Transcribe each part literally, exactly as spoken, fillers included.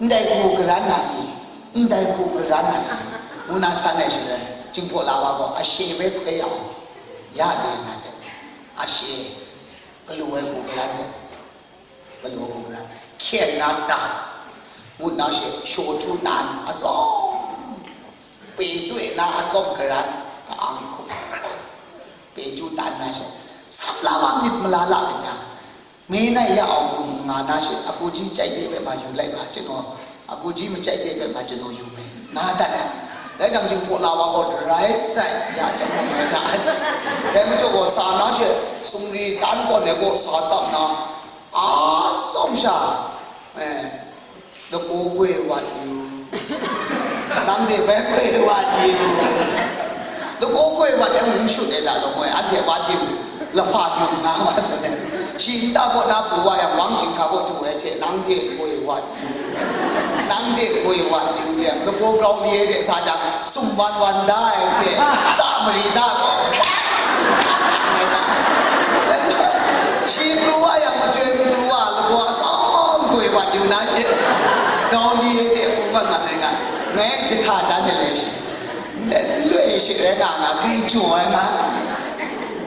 Ndai hku garan na i, ndai hku garan na i, ngu na san ai shaloi, Jinghpaw la wa gaw ashe bai hkoi yang, ya de nga sai, ashe, galu ai hku garan sai, galu ai hku garan, hkyen na na, ngut na she, shaw chyu tan, atsawm, pe twe na atsawm garan, ka-ang hku garan, pe chyu tan na she, sam la wa myit mala la kaja, Mei nai ya awng nga na she, agu ji chyai de hpe ma yu lai ba, chyaw, agu ji ma chyai de hpe ma chyaw yu me, nga dat ai. Rai jang, Jinghpaw la wa gaw rai sai, ya chyawm ai na ai. Dai majaw gaw sa na she, sumri tan tawn ai gaw sa tsap na, a tsawm sha, eh, lagaw goi wat yu, nang de bai goi wat yu. Lagaw goi wat yang n shut ai da law moi, anhte wa tim lahpa yu nga wa zawn ai. Shi nta kaw na pru wa yang, wang chyinghka kaw du ai hte, nang de goi wat yu, nang de goi wat yu de, lagaw grau li ai de sa jang, sum wan wan da ai hte, tsa mari da gaw, shi pru wa yang, machyoi n pru wa, lagaw atsawm goi wat yu na she, grau li ai de, pru mat mat ai nga, ngai jahta dan ai le shi. Ndai loi shi rai nga nga, bai jaw ai nga.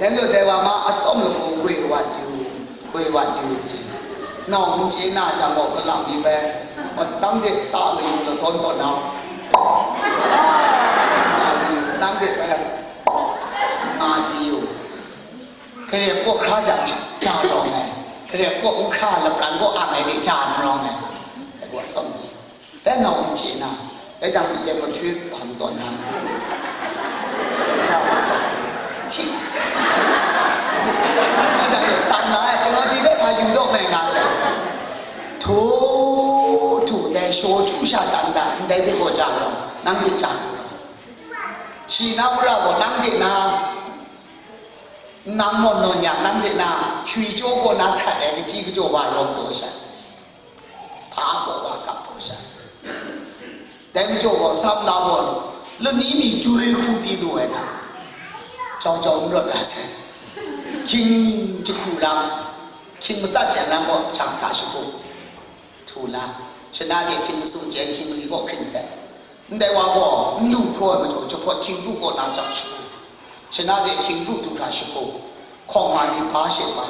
Dai majaw dai wa ma atsawm lagaw goi wat yu, goi wat yu ti. Nau n chye na jang gaw, kalang mi bai, wa tang de ta layu ladawn tawn na, nga di yu, tang de bai, nga di yu. Garep kaw hkra jang ja rawng ai, garep kaw n hkra lapran kaw ang ai de ja n rawng ai, dai gaw atsawm di. Dai nau n chye na, dai jang, yen mahtwi hpang tawn na, hti, dai jang, sam la ai, chyaw di hpe ma yu daw mai nga sai. Htu, htu, dai shaw chyu sha tan da, ndai de gaw ja rawng, nang de ja rawng. Shi na wora gaw nang de na, nang nawn nawn yang, nang de na, shwi chyaw kaw na hkrat ai kachyi kachyaw wa rawng taw sha. Hpa gaw wa kap hkaw sha. Dai majaw gaw, sam la gaw, lani mi joi hku pyi lu ai hta, jau jau n rawt ra sai. Hkying jahku lam, hkying matsat chyen lam gaw, jang sa shagu, htu la, shana de hkying masum chyen hkying mali kaw hkring sai. Ndai wa gaw, n lu hkraw ai majaw, jahpawt hkying pru kaw na jang shagu. Shana de hkying pru du hkra shagu, hkawng ma ni ba she ba.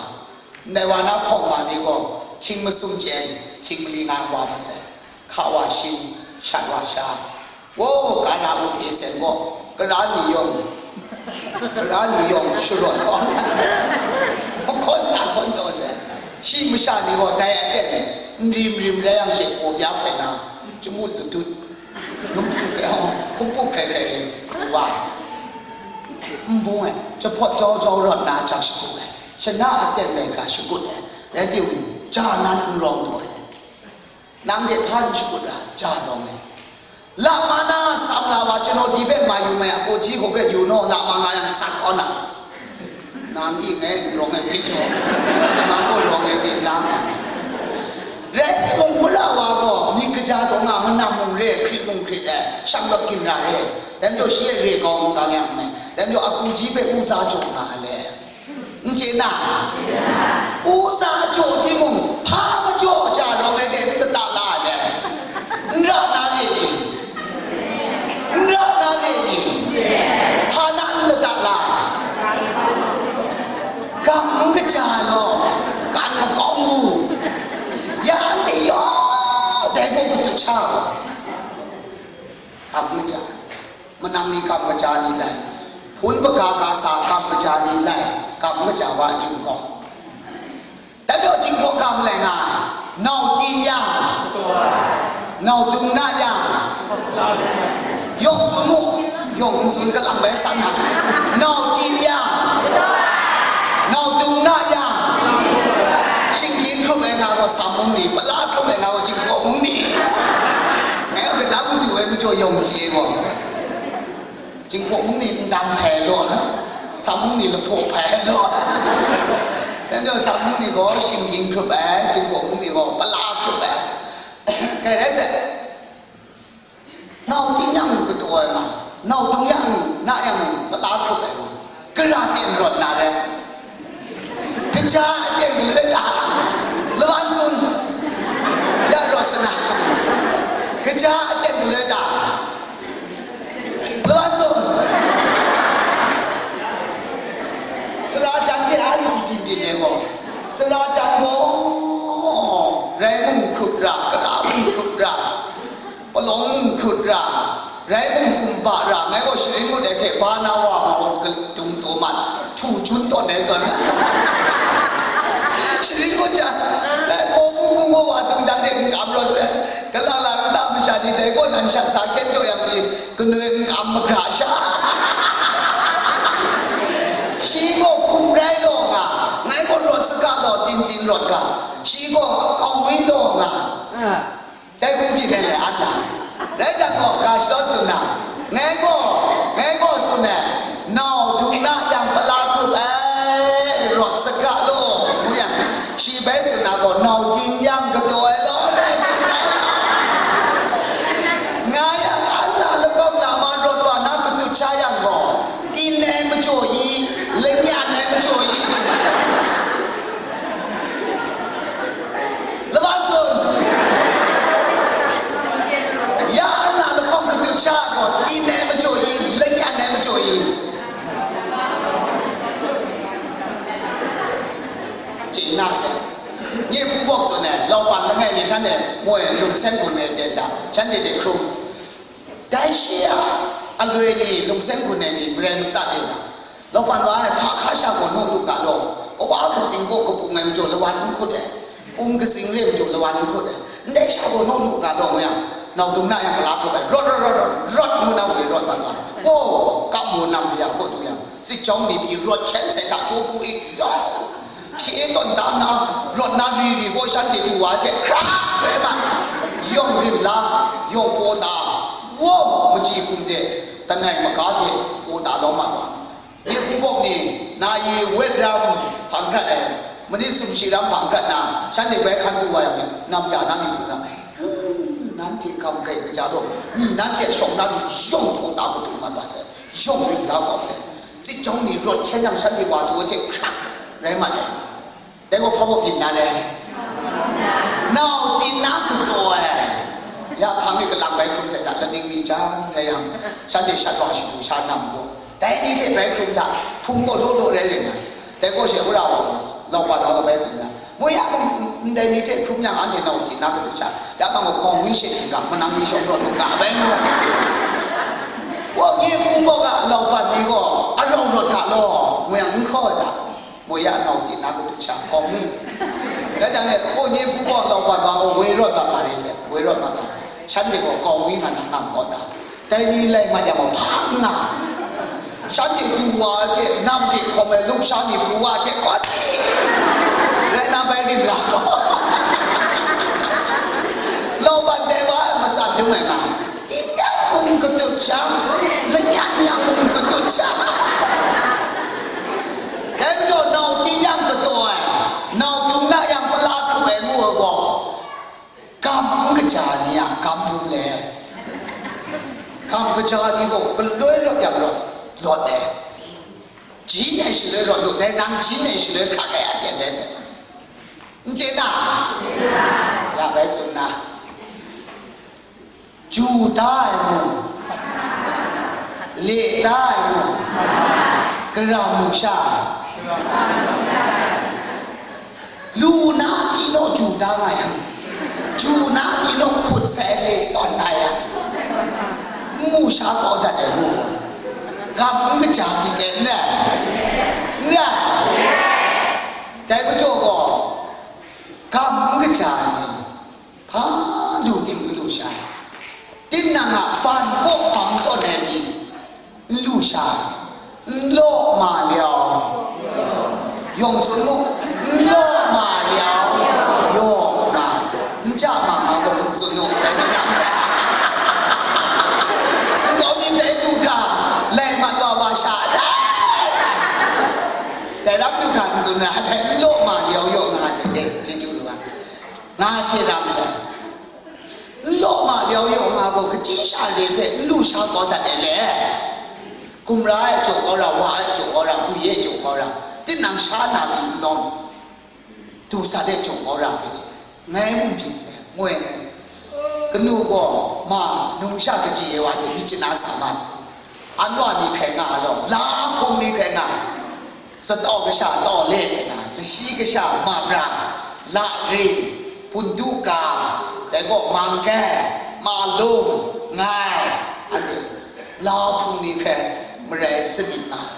Ndai wa na hkawng ma ni gaw, hkying masum chyen, hkying mali nga wa masai. Hka wa shin, shat wa sha. Wo, ka na u pye sen gaw, kara ni yawng, kara ni yawng sharawt kaw ai. Mahkawn sa hkawn taw sai. Shi masha ni gaw dai aten, n rim rim rai yang she, kaw bya hpai na, chyamu ladut, Num hpung hkrai, hkum hpung hkrai hkrai rai, wa. N bung ai, jahpawt jau jau rawt na jak shagu ai, shana aten lai hkra shagut ai, rai timung, ja nan n rawng daw ai. Nang de hpa n shagut ra, ja rawng ai. Lama na sam la wa, chyaw di hpe ma yu mai, agu ji hku hpe yu naw, lama nga yang sat kaw na. Nang i ngai n rawng ai hte jaw, nang gaw rawng ai hte lang ai. Rai timung, mara wa gaw myit kaja taw nga, manam mung re, hkrit mung hkrit ai, shanglawt ginra re, dai majaw shi e re kau n kang yang mai, dai majaw agu ji hpe uza jaw nga ai le, n chye na? Uza jaw timung, hpa majaw ja rawng ai hte n lata la ai le, n ra na re i? N ra na ni? Hpa na n lata la? Kam n kaja law, kan makau ngu. Ya anhte yawng dai gaw matu hta gaw, kam n kaja. Manang ni kam kaja ni lai. Hpun hpaga ga sa kam kaja ni lai. Kam n kaja wa jun gaw. Dai majaw Jinghpaw ga malai nga ai, nau tin yang, nau dung na yang, yawng tsun mu, yawng n tsun kalang bai san na, nau tin yang, nau dung na yang, shinggyim hkrup ai nga gaw Sam mung ni, pala hkrup ai nga gaw Jinghpaw mung ni, ngai gaw kanang du ai majaw yawng chye gaw. Jinghpaw mung ni ndang hpai law, Sam mung ni lahpaw hpai law. Dai majaw Sam mung ni gaw shinggyim hkrup ai, Jinghpaw mung ni gaw pala hkrup ai. Kai rai sai, nau tin yang kataw ai nga, nau dung yang, na yang pala hkrup ai nga, kara ten rawt na rai. Kaja aten galoi ta, lawan tsun, ya rawt sana, ja aten galoi ta? Lawan tsun. Sara jan hte a lu byin byin ai gaw, sara jan gaw, rai mung hkrut ra, kara mung hkrut ra, palawng mung hkrut ra, rai mung kumba ra, ngai gaw sharin ngut ai hte ba na wa ma gaw dung taw mat, htu jun tawn ai zawn. Sharin ngut jang, dai gaw bungkung wa wa dung jang de n kam rawt sai, kalang lang nta masha ni dai gaw nan sha sa hkyen jaw yang ni, kanoi n kam magra sha. Shi gaw hkum rai law nga, ngai gaw rawt saga law, tin tin rawt ga, shi gaw kawng wi law nga. Dai hku byin ai le an na. Rai jang gaw, ga shadawn tsun na, ngai gaw, ngai gaw tsun ai, nau dung na yang pala hkrup ai, rawt saga law, ngu yang, shi bai tsun na gaw, nau din yang kataw ai law, rai, rai, rai. Nga yang, an na lakawng lama rawt wa na katut sha yang gaw, din ai majaw i, lanyan ai majaw i. Laban tsun. Ya, an na lahkawng katut sha gaw, tin ai majaw i, lanyan ai majaw i. Chye na sai. Nye hpu bawk tsun ai, laupan langai mi shanhte moi lum seng hkun ai ten da, shanhte hte hkrum. Dai shi a aloi ni, lum seng hkun ai ni, marai matsat e na, laupan wa ai hpa hka sha gaw naw lu ga law, kawa katsing kaw kapung ai majaw lawan n hkut ai, pung katsing re majaw lawan n hkut ai, ndai sha gaw naw lu ga law, ngu yang, nau dung na yang kala hkut ai, rawt, rawt, rawt, rawt, rawt, ngu na woi rawt mat wa, wow, kap mu nam ya kaw du yang, sit jawng ni pyi rawt hkyen sai hta, jaw hku ik yawng, hpye tawn da nna, rawt na ri ri gaw shanhte du wa hte hkra rai mat, yawng rim la, yawng paw ta, wow, machyi hkum de, langai maga hte paw ta lawm mat wa. Nye hpung bawk ni, na yi wet ram hpang hkrat ai, manit sumshi ram hpang hkrat na, shanhte bai hkan du wa yang, nam ya na ni tsun na, nanhte hkam grai kaja law, mi nanhte a shawng na ni yawng paw ta kadun mat wa sai, yawng rim la kau sai. Sit jawng ni rawt hkyen yang shanhte wa du wa hte hkra rai mat ai. Dai gaw hpa baw byin na re? Nau tin na kataw ai. Ya hpang e kalang bai hkrum sai hta, laning mi jan rai yang, shanhte shat wa shagu sha nam gaw, dai ni hte bai hkrum hta, hpung gaw law law rai rai nga. Dai gaw she wora wa gaw, laupa daw la bai tsun na, moi ya mung, ndai ni hte hkrum yang anhte nau tin na kataw sha, ya hpang gaw gawng wi she htinggang, manang ni shawng rawt lu ga bai mu. Wa nye hpung gaw ga laupan ni gaw, arau rawt ga law, moi yang n hkraw ai hta. Moi ya nau tin na katu sha, kawng ni. Rai jang e, oh, nye hpung gaw laupan wa, oh, woi rawt mat ga re se, woi rawt mat ga. Shanhte gaw kawng wi nga na ngam kaw ta. Dai ni lai mat yang gaw hpa n nga. Shanhte du wa hte, nam hte hkawm ai lusha ni pru wa hte kawt. Rai na bai rim la gaw. Laupan dai wa ai matsan dung ai nga. Tin yang mung katut sha, lanyan yang mung katut sha. Dai majaw nau tin yang kataw ai, nau dung na yang pala hkrup ai ngu ai gaw, gam n kaja ni a gam hpung le. Gam kaja ni gaw galoi rawt yang rawt, lawt ai. Jin ai shaloi rawt lu, dai nang jin ai shaloi hkrak ai aten rai sai. N chye na? Ya bai tsun na. Ju da ai mung, le da ai mung, gara mu sha ai. Lu na pyi naw ju da nga yang, ju na pyi naw hkut sai le tawn na yang, n mu sha kau dat ai lu, gam n kaja tik ai n rai? N rai. Dai majaw gaw, gam n kaja ai ni, hpa lu tim n lu sha, tinang a ban kaw bang tawn ai ni, n lu sha, n law ma liau, yawng tsun mu, n law ma liau, yawng ma, n ja ma nga gaw hkum tsun nu, dai ni ram sai. N taw mi dai du hkra, lai mat wa wa sha, dai, dai ram du hkra n tsun na, dai n law ma liau, yawng ma hte, dai, chyeju lu ai. Nga hte ram sai. N law ma liau yaw nga gaw, kachyi sha re hpe n lu sha kau dat ai le. Gumra e jaw kau ra, wa e jaw kau ra, gwi e jaw kau ra, tinang sha na pyi n nawng, du sat e jaw kau ra hpe, ngai mung byin sai, ngoi ngai. Kanu gaw ma nungsha kaji ai wa hte myit chana sa mat. Anwa ni hkrai nga ai law, la hpung ni hkrai nga ai. Sataw kasha taw le ai na, lashi kasha ma brang, la ring, pundu ga, dai gaw mangkai, ma lum, ngai, anhte la hpung ni hkrai marai sanit nga ai.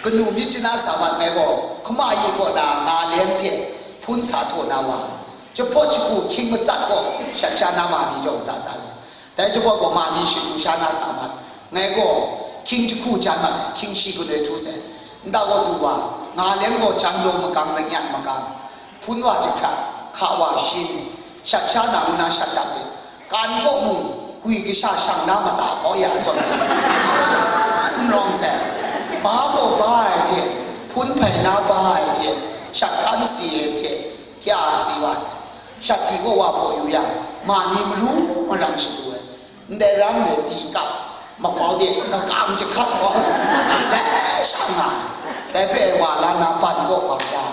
Kanu myit chana sa mat ngai gaw, hkama yi kaw na nga lem hte hpun sa htaw na wa, jahpawt jahku hkying matsat gaw shat sha na ma ni jawng sa sa le. Dai jahpawt gaw ma ni shadu sha na sa mat, ngai gaw hkying jahku jan mat ai, hkying shi galoi htu sai. Nta gaw du wa, nga lem gaw jan law magang, lanyan magang, hpun wa jahkrat, hka wa shin, shat sha na ngu na shat dat ai. Kan kaw mung, gwi kasha shang na mata kau ya zawn, n rawng sai. Ba gaw ba ai hte, hpun hpai na ba ai hte, shat kan si ai hte, kya si wa sai. Shat di gaw wa hpaw yu yang, ma ni maru marang shadu ai. Ndai ram le di kap, makau de kakang jahkat gaw, dai sha nga ai. Dai hpe wa la na ban kaw bang da,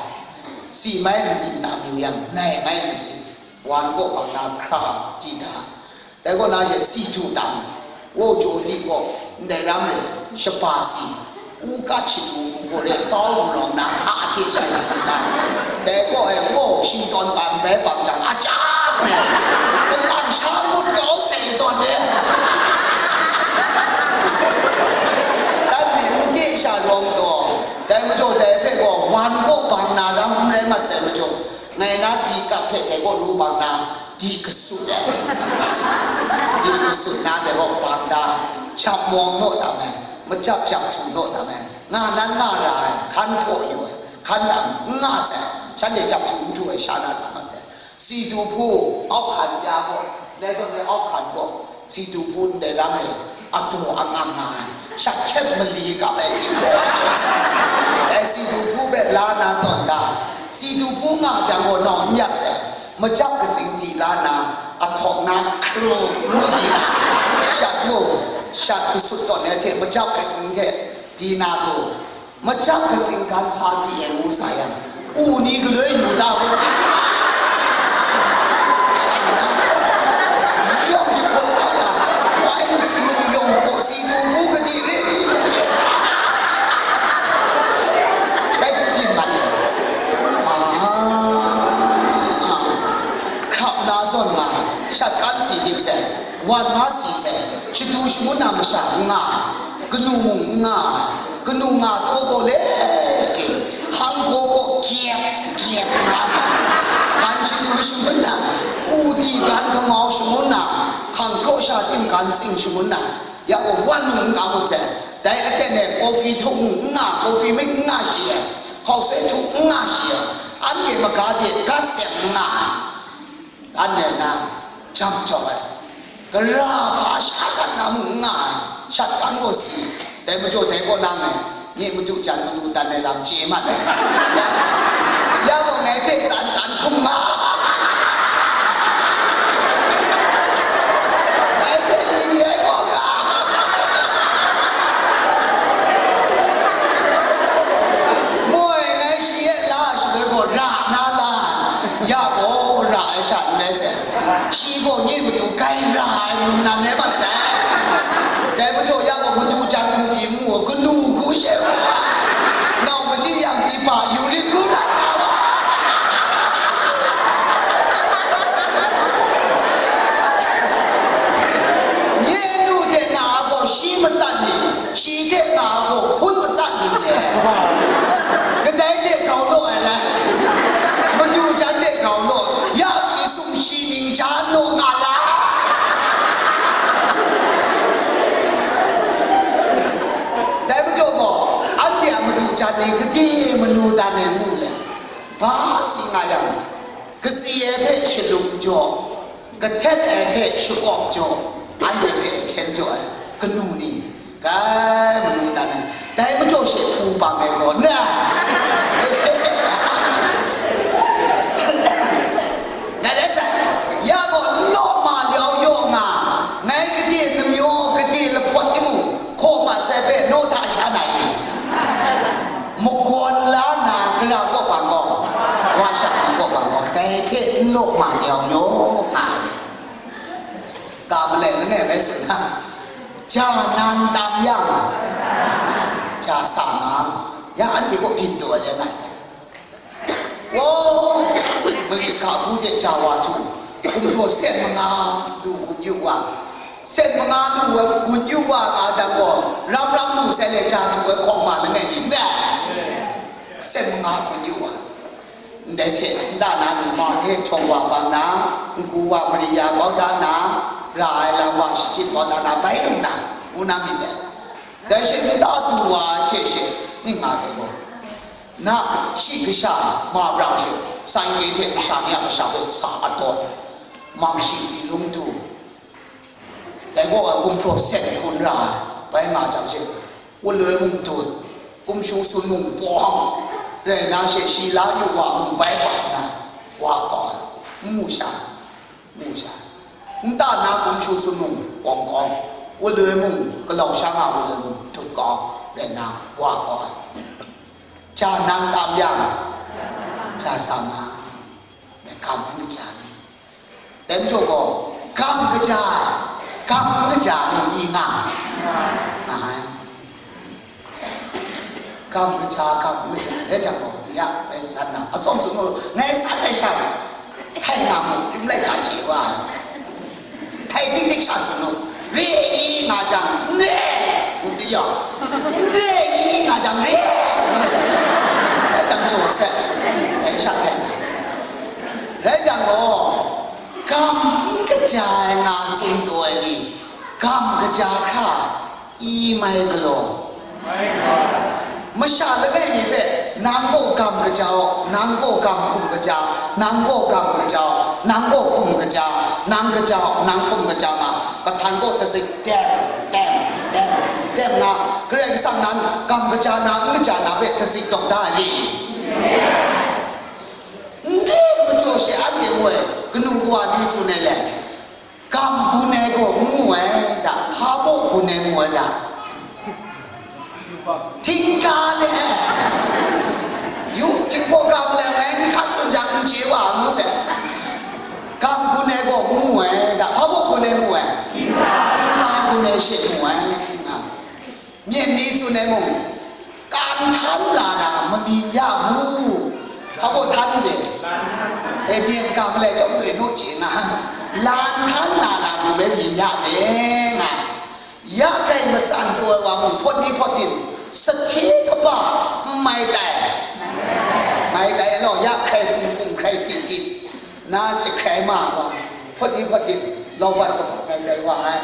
si mai n tsin na amyu yang, nai mai n tsin. Wan kaw bang na hkra di da. Dai kaw na she si du tang, wo jaw di gaw, ndai ram re, shaba si, u kat shadu hku gaw re, sau rawng na hka hte sha yat du na. Dai kaw e, wo shingtawn ban bai bang jang, a chyang e, kalang sha ngut kau sai zawn e. Dan mi n de sha rawng taw, dai majaw dai hpe gaw, wan kaw bang na ram n rai mat sai majaw, ngai na di kap hpe dai gaw ru bang na, di kasut ai, di kasut, di kasut na dai gaw bang da, jap mawng naw tam ai, majap jap htu naw tam ai, nga nan nga ra ai, hkan hpaw yu ai, hkan tam n nga sai, shanhte jap htu n htu ai, sha na sa mat sai. Si du hpu, auk hkan ya gaw, dai zawn e auk hkan gaw, si du hpu ndai ram e, adaw angam nga ai, sha hkyep mali kap ai myi hkaw a taw sai. Dai si du hpu hpe la na tawn da, si du hpu nga jang gaw nau n yak sai, majap katsing di la na, ahtaw na hkru ngu di na, shat gaw, shat kasut tawn ai hte majap katsing hte di na gaw, majap katsing gan sa di e ngu sa yang, u ni galoi yu da gun di. Shan na, yawng jahkaw kau ya, wai nsi mung yawng hkaw si du ngu gade re ni ngu je sa. Dai hku byin mat e. Ah, hkrap na zawn nga, shat kan si dik sai, wan nga si sai, shadu shangun na masha n nga ai, kanu mung n nga ai, kanu nga taw gaw le, e, hpang gaw gaw gyep gyep nga ai, gan shadu shangun na, u di gan kamau shangun na, hkang hkraw sha tim gan tsing shangun na, ya gaw wan mung n kam ngut sai. Dai aten e kawfi htuk mung n nga, kawfi mik n nga shi ai, hkau soi htuk n nga shi ai, anhte maga de gat seng n nga ai. Anhte na jang jau ai, gara hpa sha dat na mung n nga ai, shat kan gaw si, dai majaw dai kaw na ngai, nye madu jan manu dan ai lam chye mat ai. Ya gaw ngai hte tsan tsan hkum nga, ngai hte li ai gaw nga. Moi ngai shi e la shaloi gaw ra na la, ya gaw ra ai sha n rai sai. Shi gaw nye matu gai ra ai mung nan rai mat sai. Dai majaw ya gaw matu jan hku pyi mu gaw kanu hku she ru ai. Nau machyi yang pyi pa yu rit ngu na ra wa. Nye nu hte nga ai gaw shi matsat ni, shi hte nga ai gaw hkun matsat ni le. Kadai hte grau law ai rai, madu jan hte grau law, ya pyi sumshi ning ja naw nga ra. Dai majaw gaw, anhte a madu jan ni gade manu dan ai ngu le, ba si nga yang, katsi ai hpe shalum jaw, kahtet ai hpe shakawp jaw, anhte hpe hkyen jaw ai kanu ni, dai manu dan ai, dai majaw she hpu bang ai gaw na, ngai rai sai, ya gaw n law ma lyau yaw nga, ngai gade namyaw gade lahpawt timung, hkaw mat sai hpe naw hta sha na i? Magawn la na, gara kaw bang gaw, wa shak hti kaw bang gaw, dai hpe n law ma yau yaw nga ai. Malai langai bai tsun na, ja nan tam yang, ja sa nga, ya anhte kaw byin taw ai rai nga ai. Wow, mali ga hpung hte ja wa htu, gumhpraw sen manga lu gun yu wa, sen manga lu wa gun yu wa nga jang gaw, ram ram lu sai le ja htu ai hkawm ma langai ni n rai. Sen manga gun yu wa. Ndai hte nta na ni ma ni Chawng wa bang na, Ngu wa Maria kau da na, ra ai lam wa shachyip kau da na, bai lu na, ngu na myit dai. Dai she nta du wa ai hte she, ning nga sai gaw, na shi kasha ma brang she, Sunday hte masha ni a kasha hpe sa a tawn, mang shi tsi lung du, dai gaw ai gumhpraw sen hkun ra ai, bai nga jang she, wunloi mung dut, gumshu sun mung pawng, rai na she shi la yu wa mung bai bang na, wa kau ai, n mu sha, n mu sha. Nta na gumshu sun mung pawng kau, wunloi mung galau sha nga wunloi mung dut kau, rai na, wa kau ai. Ja nan tam yang, ja sa nga, dai kam n kaja ni. Dai majaw gaw, kam kaja, kam n kaja nu i nga, nga ai. Kam kaja, kam n kaja, rai jang gaw, ya, bai san na, atsawm tsun mu, ngai san ai sha, htai nga mu, chyum laika chye wa ai. Htai tik tik sha tsun mu, re i nga jang, n re, ngu di yaw, n re i nga jang, re, ngu di, rai jang jaw sai, dai sha htai nga. Rai jang gaw, kam n kaja ai nga tsun taw ai ni, kam kaja hkra i mai galaw. Masha langai mi hpe, nang gaw kam kaja u, nang gaw kam hkum kaja, nang gaw kam kaja u, nang gaw hkum kaja, nang kaja u, nang hkum kaja nga, kahtan gaw tazik dem, dem, dem, dem nga, Karai Kasang nan kam kaja na, n kaja na hpe tazik dawk da ai ni? N re majaw she anhte gaw, kanu kawa ni tsun ai le, kam gun ai gaw n mu ai da, hpa baw gun ai mu ai da? Htingga le, yu, htingbaw kam le, ngai n hkat tsun jang n chye wa, ngu se. Kam gun ai gaw n mu ai da, hpa baw gun ai mu ai? Htingga gun ai she mu ai, nga. Myen ni tsun ai mung, kan htan la na mamyin ya mu, hpa baw htan de, e, myen kam lai chyawm loi naw chye nga, lan htan la na mung bai myin ya de, nga. Ya kai matsan taw ai wa mung, hpawt ni hpawt tim, sahte kaba n mai tai, mai tai law, ya hkrai hpung hpung hkrai tim tim, na jahkrai ma wa, hpawt ni hpawt tim, laubat kaba mai tai wa ai.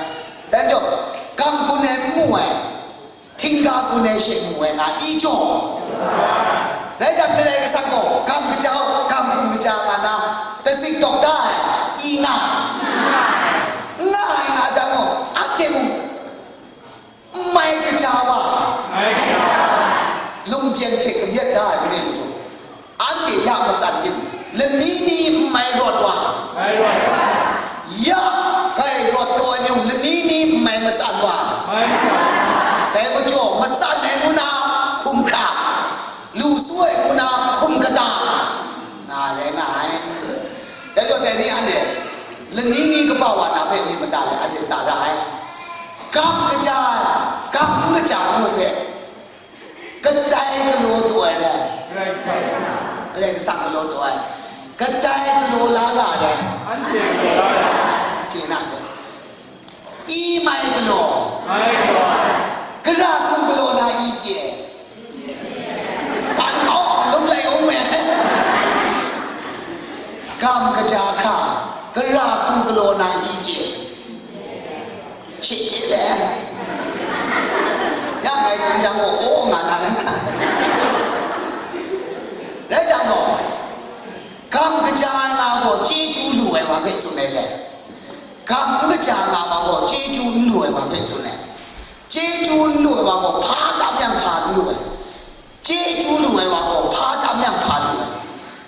Dan jaw, kam gun ai n mu ai, htingga gun ai she mu ai nga i jaw. Rai jang, Karai Kasang gaw, kam kaja u, kam hkum kaja nga na, tazik dawk da ai, i nga, n nga ai nga jang gaw, anhte mung n mai kaja wa, lungpyen hte kamyet da ai mare majaw, anhte ya matsan tim, lani ni n mai rawt wa, ya kai rawt taw ai ni mung lani ni n mai matsan wa, dai majaw matsan ai ngu na hkum hkra, lu su ai ngu na hkum kata, nga rai nga ai. Dai gaw dai ni anhte, lani ni kaba wa na hpe myit mada let anhte sa ra ai. Kam kaja, kam n kaja ngu hpe, kadai galaw taw ai dai? Karai Kasang galaw taw ai. Kadai galaw la ga ai dai? Chye na sai. I mai galaw. Kara hkum galaw na i chye? Ban kau, lung lai um e. Kam kaja hkra, kara hkum galaw na i chye? Shi chye le. Ya ngai tsun jang gaw, o nga na le nga. Rai jang gaw, kam kaja ai nga gaw chyeju lu ai wa hpe tsun ai le. Kam n kaja nga wa gaw chyeju n lu ai wa hpe tsun ai. Chyeju n lu ai wa gaw hpa tam yang hpa n lu ai. Chyeju lu ai wa gaw hpa tam yang hpa lu ai.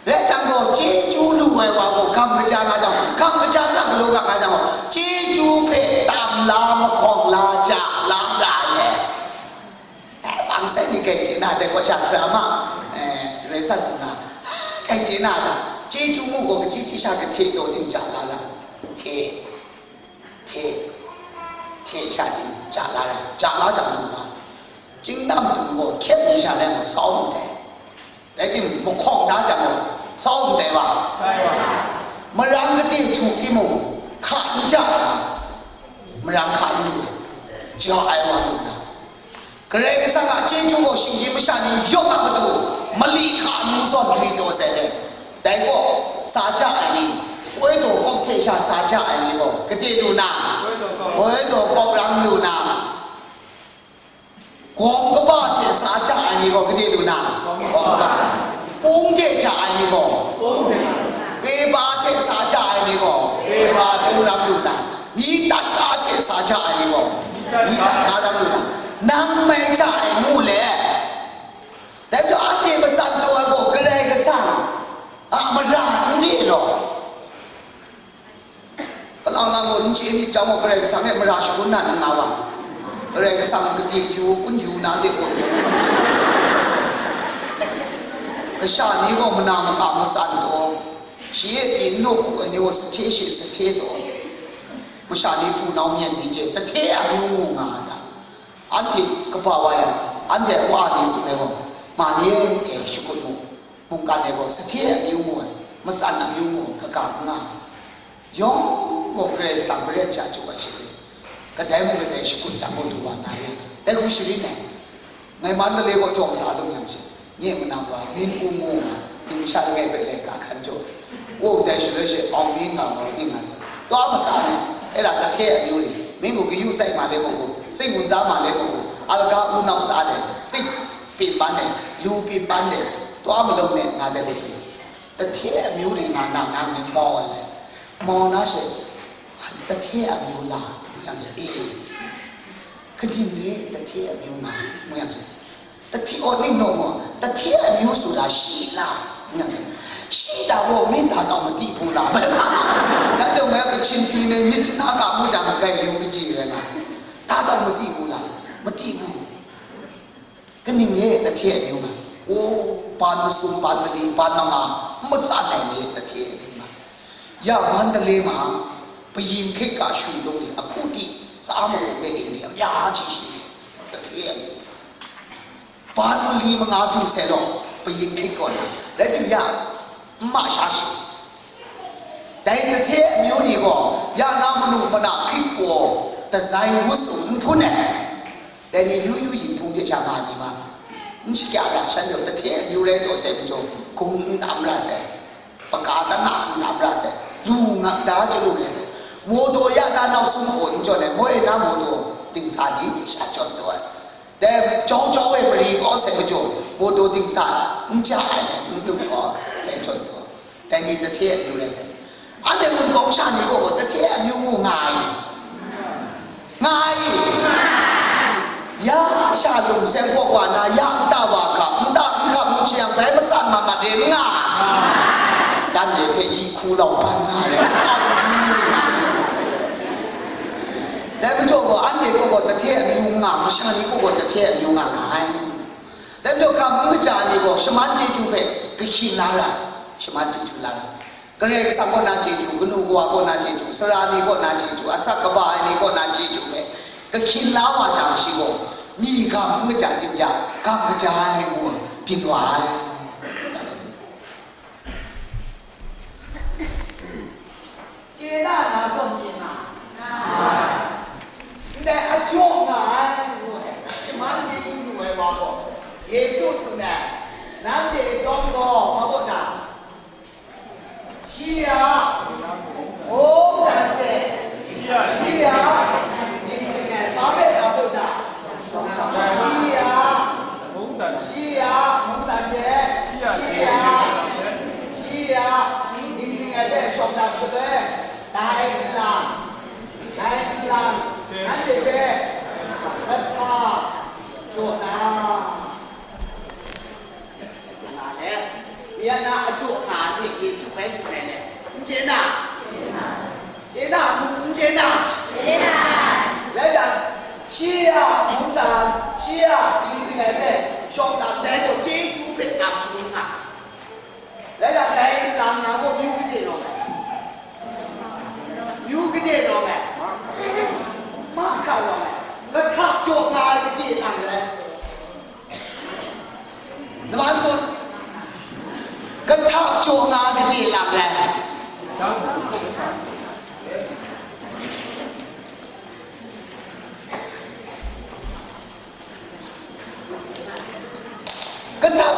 Rai jang gaw, chyeju lu ai wa gaw kam kaja nga jang, kam kaja na galaw ga nga jang gaw, chyeju hpe tam la, mahkawng la, ja la ga ai. Eh, bang sai ni kai chye na, dai gaw sha sara ma, eh, rai sa tsun na, kai chye na da, chyeju mu gaw kachyi chyi sha kahte taw tim ja la ga, hte, hte, Sha ting ja la ai, ja la jang lu wa, chyingdam dum gaw hkyep mi sha rai gaw sau ndai, rai timung, mahkawng da jang gaw sau ndai wa, marang kade htu timung hka n ja ai wa, marang hka n lu ai, ja ai wa lu na, Karai Kasang a chyeju gaw shinggyim masha ni yawng a matu mali hka nu zawn gri taw sai ai. Dai gaw, sa ja ai ni, woi daw kawk hte sha sa ja ai ni gaw, gade lu na, woi daw kawk ram lu na, gawng kaba hte sa ja ai ni gaw, gade lu na, gawng kaba, pung hte ja ai ni gaw, peba hte sa ja ai ni gaw, peba pung ram lu na, ni tat ka hte sa ja ai ni gaw, ni tat ka ram lu na, nang mai ja ai ngu le, dai majaw anhte matsan taw ai gaw Karai Kasang a mara n re law. Kalang lang gaw n chye myit jang gaw, Karai Kasang e mara shangun na n nga wa. Karai Kasang gade yu, kun yu na hte gaw, kasha ni gaw mana maka matsan taw, shi e pyi n law hku ai ni gaw, sahte she sahte taw, masha ni hpunau myen ni hte tahte amyu mu nga a ta? Anhte kaba wa yang, anhte a wa ni tsun ai gaw, ma ni e, e, shakut mu, mungkan e gaw, sahte amyu mu ai, matsan amyu mu ai, kaga n nga ai. Yawng gaw Karai Kasang maren chya chyu ai she, kadai mung kadai shakut jang gaw du wa na re, dai hku sharin ai. Ngai Mandalay gaw jawng sa lung yang she, nye manang wa, min u mu nga, numsha langai hpe laika hkan jaw ai. Wow, dai shaloi she, bawng mi nga gaw, ning nga, twa matsa ai, e la, tahte amyu ni, mi ngu kayu sai ma le mung gu, sing wunza ma le mung gu, alga unau tsa ai, sing pyin ban ai, lu pyin ban ai, twa malawng ai, nga dai hku tsun ai. Tahte amyu ni nga na, nang ni mau ai le, mau na she, tahte amyu la, ngu yang, e, kaning re, tahte amyu nga, ngu yang she, tahte, aw, ning naw gaw, tahte amyu sut la, shi la, ngu yang she, shi la gaw, myi ta tau madi bu la, bai na, ya dau ngai Kachin pyi ni myit jana ga mu jang, gai yu kaji rai na, ta tau madi bu la, madi bu. Kaning e tahte amyu nga? O, ban masum, ban mali, ban manga, n matsan ai ni tahte amyu nga? Ya Mandalay ma, kayin hkrit ga shui lung ni, ahku ti, tsa magup de e ni, amya hti shi ni, tahte amyu nga? Ban mali manga du sai law, kayin hkrit kaw na, rai tim ya, n ma sha shi. Dai tahte amyu ni gaw, ya na manu mana hkrit gaw, dazai ngut sum n hpun ai. Dai ni yu yu yin hpung hte sha nga ni ma, n shakya ra, shan yawng tahte amyu rai taw sai majaw, gung n tam ra sai, paka tana n tam ra sai, lu ngap da chyalu rai sai, mawtaw ya na nau sum kaw n jawn ai, moi na mawtaw dingsa ni sha jawn taw ai. Dai jau jau e mari kau sai majaw, mawtaw dingsa n ja ai, n dum kau, dai jawn taw. Dai ni tahte amyu rai sai. Anhte Mungkan sha ni gaw tahte amyu ngu nga ai. Nga ai. Ya sha lung seng kaw wa na, ya nta wa hkap, nta n hkap ngut shi yang, bai matsan mat mat re n nga. Dan de hpe yi hku lau ban nga ai. Dai majaw gaw, anhte kaw gaw tahte amyu n nga, masha ni kaw gaw tahte amyu nga nga ai. Dai majaw hkam n kaja ni gaw, shaman chyeju hpe kahkyin la ra, shaman chyeju la ra. Karai Kasang kaw na chyeju, kanu kawa kaw na chyeju, sara ni kaw na chyeju, asak kaba ai ni kaw na chyeju hpe kahkyin la wa jang, shi gaw, myi gam n kaja tim ya, gam kaja ai ngu byin wa ai. Chye na na zawn myi nga, ndai a jaw nga ai ngu ai, shaman chyeju lu ai wa gaw, Yesu tsun ai, nanhte chyawm gaw hpa baw na? Shi a mungdan hte, shi a dinghpring ai hpa hpe na baw na? Shi a, shi a mungdan hte, shi a, shi a dinghpring ai hpe shawng dat shaloi, dai nlang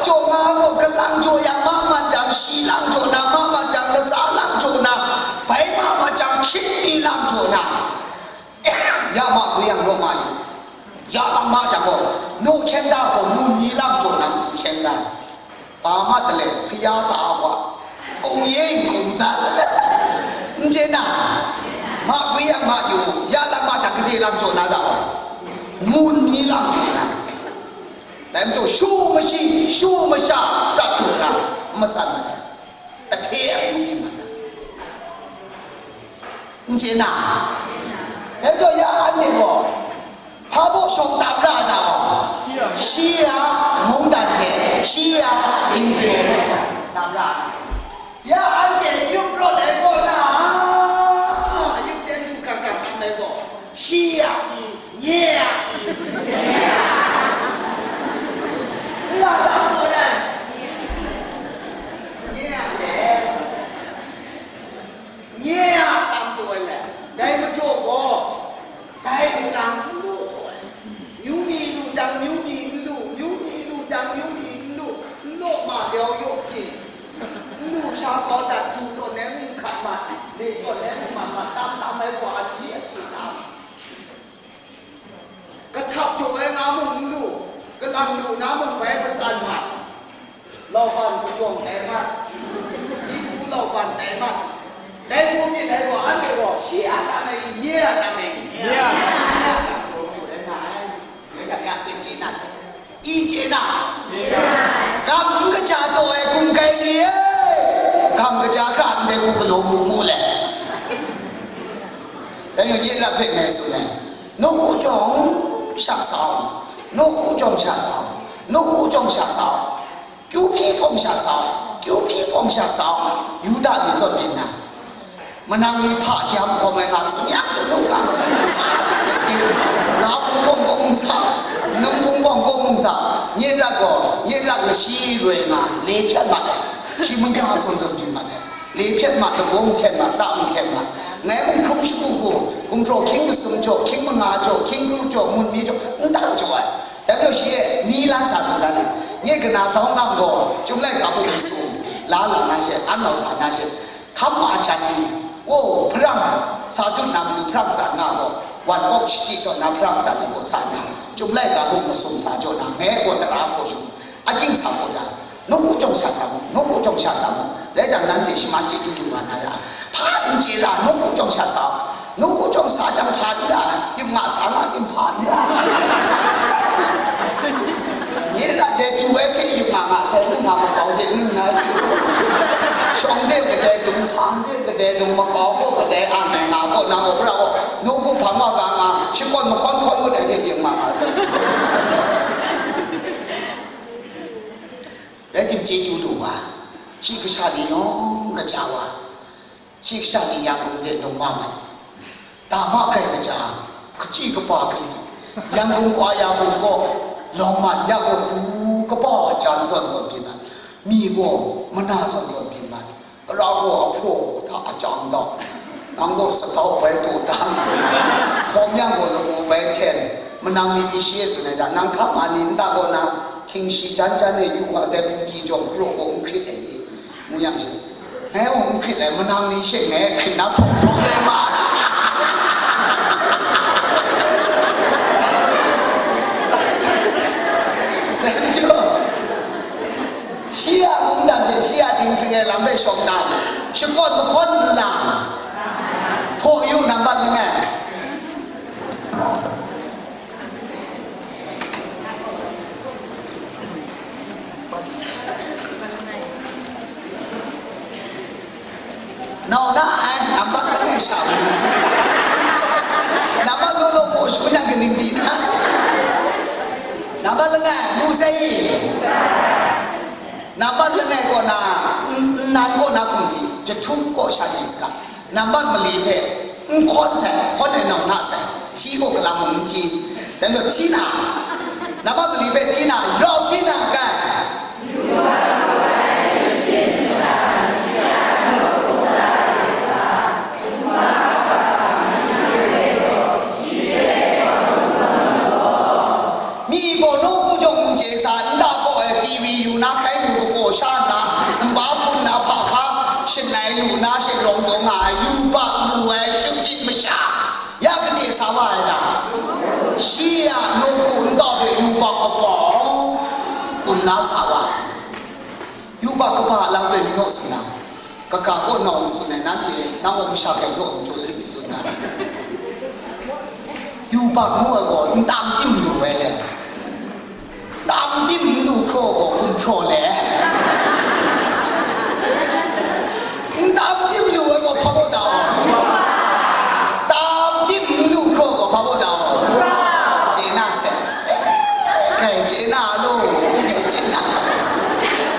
jaw nga gaw, galang jaw yang ma mat jang, shi lang jaw na ma mat jang, latsa lang jaw na, bai ma mat jang, hkying mi lang jaw na, ya ma gwi yang naw ma yu. Ya lang ma jang gaw, naw hkyen da gaw, mun mi lang jaw na matu hkyen da. Ba mat de le, hpaya ta wa, kung ye kung za. N chye na, ma gwi yang ma yu, ya lang ma jang, gade lang jaw na da wa, mun mi lang jaw na. Dai majaw, shu mashi, shu masha, prat du na, n matsan mat ai. Tahte a yu byin mat ai. N chye na? Dai majaw, ya anhte gaw, hpa baw shawng tam ra na gaw, shi a mungdan hte, shi a dinghpring baw shawng tam ra na. Ya anhte yup rawt ai gaw na, yup ten du krak krak tam ai gaw, shi a i, nye a i, n la tam gaw na, nye a le, nye a tam taw ai le, dai majaw gaw, dai nlang n lu taw ai. Myu ni lu jang, myu ni n lu, myu ni lu jang, myu ni n lu, n law ma lyau yaw byin, n lu sha kau dat, du taw nem n hkat mat, le taw nem n mat mat, tam tam ai gaw, aji aji tam. Kahtap jaw ai nga mung n lu, kalang lu na mung bai matsan mat. Lauban kajawng tai mat, myi hku lauban tai mat. Dai hku myit ai gaw, anhte gaw, shi a tam ai i, nye a tam ai i? Nye a. Nye a tam jaw jaw rai nga ai. Dai jang ya, i chye na sai. I chye na? Chye na. Gam n kaja taw ai hkum kai ni e, gam kaja hkra ndai hku galaw mu mu le. Dai ni, nye lat hpe ngai tsun ai, nawku jawng sha sa u, nawku jawng sha sa u, nawku jawng sha sa u. Kyu hpyi hpawng sha sa u, kyu hpyi hpawng sha sa u, Yuda ni zawn byin na. Manang ni hpa gyam hkawm ai nga tsun ya tsun lu ga, sa de de de, la hpung hpawng kaw mung sa, num hpung hpawng kaw mung sa, nye lat gaw, nye lat lashi roi nga, le hpyan mat ai, shi mungga zawn zawn byin mat ai, le hpyan mat, lagaw nhten mat, ta nhten mat, ngai mung hkrum shagu gu, gumhpraw hkying masum jaw, hkying manga jaw, hkying ru jaw, mun mi jaw, n tang jaw ai. Dai majaw shi e ni lan sa tsun dan ai. Nye kana zawn lam gaw, Chyum laika buk masum la lang na she, an nau sa na she, hkam ma jan ni, o, hparang sa dut na matu hparang tsan nga gaw, wan kawk shachyi tawn na hparang tsan ni gaw sa na, Chyum laika buk masum sa jaw na, ngai gaw tara hkaw shung, akying sa gaw da. Nawku jawng sha sa mu, nawku jawng sha sa mu, rai jang, nanhte shaman chyeju lu wa na ra, hpa n chye la, nawku jawng sha sa, nawku jawng sa jang hpa n ra, yup nga sa nga tim hpa n ra. Nye la dai du ai hte yup nga nga sai, nu nga makau de nu na, shawng de kadai dung, hpang de kadai dung, makau gaw kadai ang ai nga gaw, nang gaw pra gaw, nawku hpang wa ga nga, shakawn mahkawn hkawn ngut ai hte yup nga nga sai. Rai tim, chyeju lu wa, shi kasha ni yawng kaja wa, shi kasha ni Yangon de lung wa mat. Dama grai kaja, kachyi kapa kali, Yangon kwa ya bung gaw, lawng mat ya gaw, du kapa jan zawn zawn byin mat, mi gaw mana zawn zawn byin mat. Tara gaw ahpraw hta ajang da, nang gaw sadau bai daw da, hkawm yang gaw lagaw bai hten, manang ni pyi shi e tsun ai da, nang hkam a ni nta gaw na, hkying shi jan jan e yu wa, dai hpunggi jawng hkaraw gaw n hkrit ai i? Ngu yang shi, ngai gaw n hkrit ai, manang ni she ngai hkrit na hprawng hprawng rai ma ai. Dai majaw, shi a mungdan hte shi a dinghpring ai lam hpe shawng na, shakawn mahkawn nlang, hpaw yu, nambat langai. Nau na ai, nambat langai sha mu. Nambat law law hpaw shangun yang kaning di na? Nambat langai, mu sai i? Nambat langai kaw na, n-, nnan kaw na hkum hti, jahtum kaw sha di saga. Nambat mali hpe, n hkawn sai, hkawn ai nau na sai, hti gaw kalang mung n hti. Dai majaw hti na, nambat mali hpe hti na, rau hti na kai. Mi gaw nawku jawng n chye sa, nta kaw ai T V yu na na she rawng taw nga ai yubak lu ai shagrit masha, ya gade sa wa ai ta? Shi a nawku nta de yubak kaba kun na sa wa ai. Yubak kaba a lam rai mi naw tsun na, kaga kaw nawng tsun ai, nanhte nang gaw masha kai naw n jaw le mi tsun na. Yubak ngu ai gaw n tam tim lu ai le. Tam tim n lu hkraw gaw kum hpraw le. N tam tim lu ai gaw hpa baw da ai. Tam tim n lu hkraw gaw hpa baw da ai. Chye na se. Kai chye na lo. Kai chye na.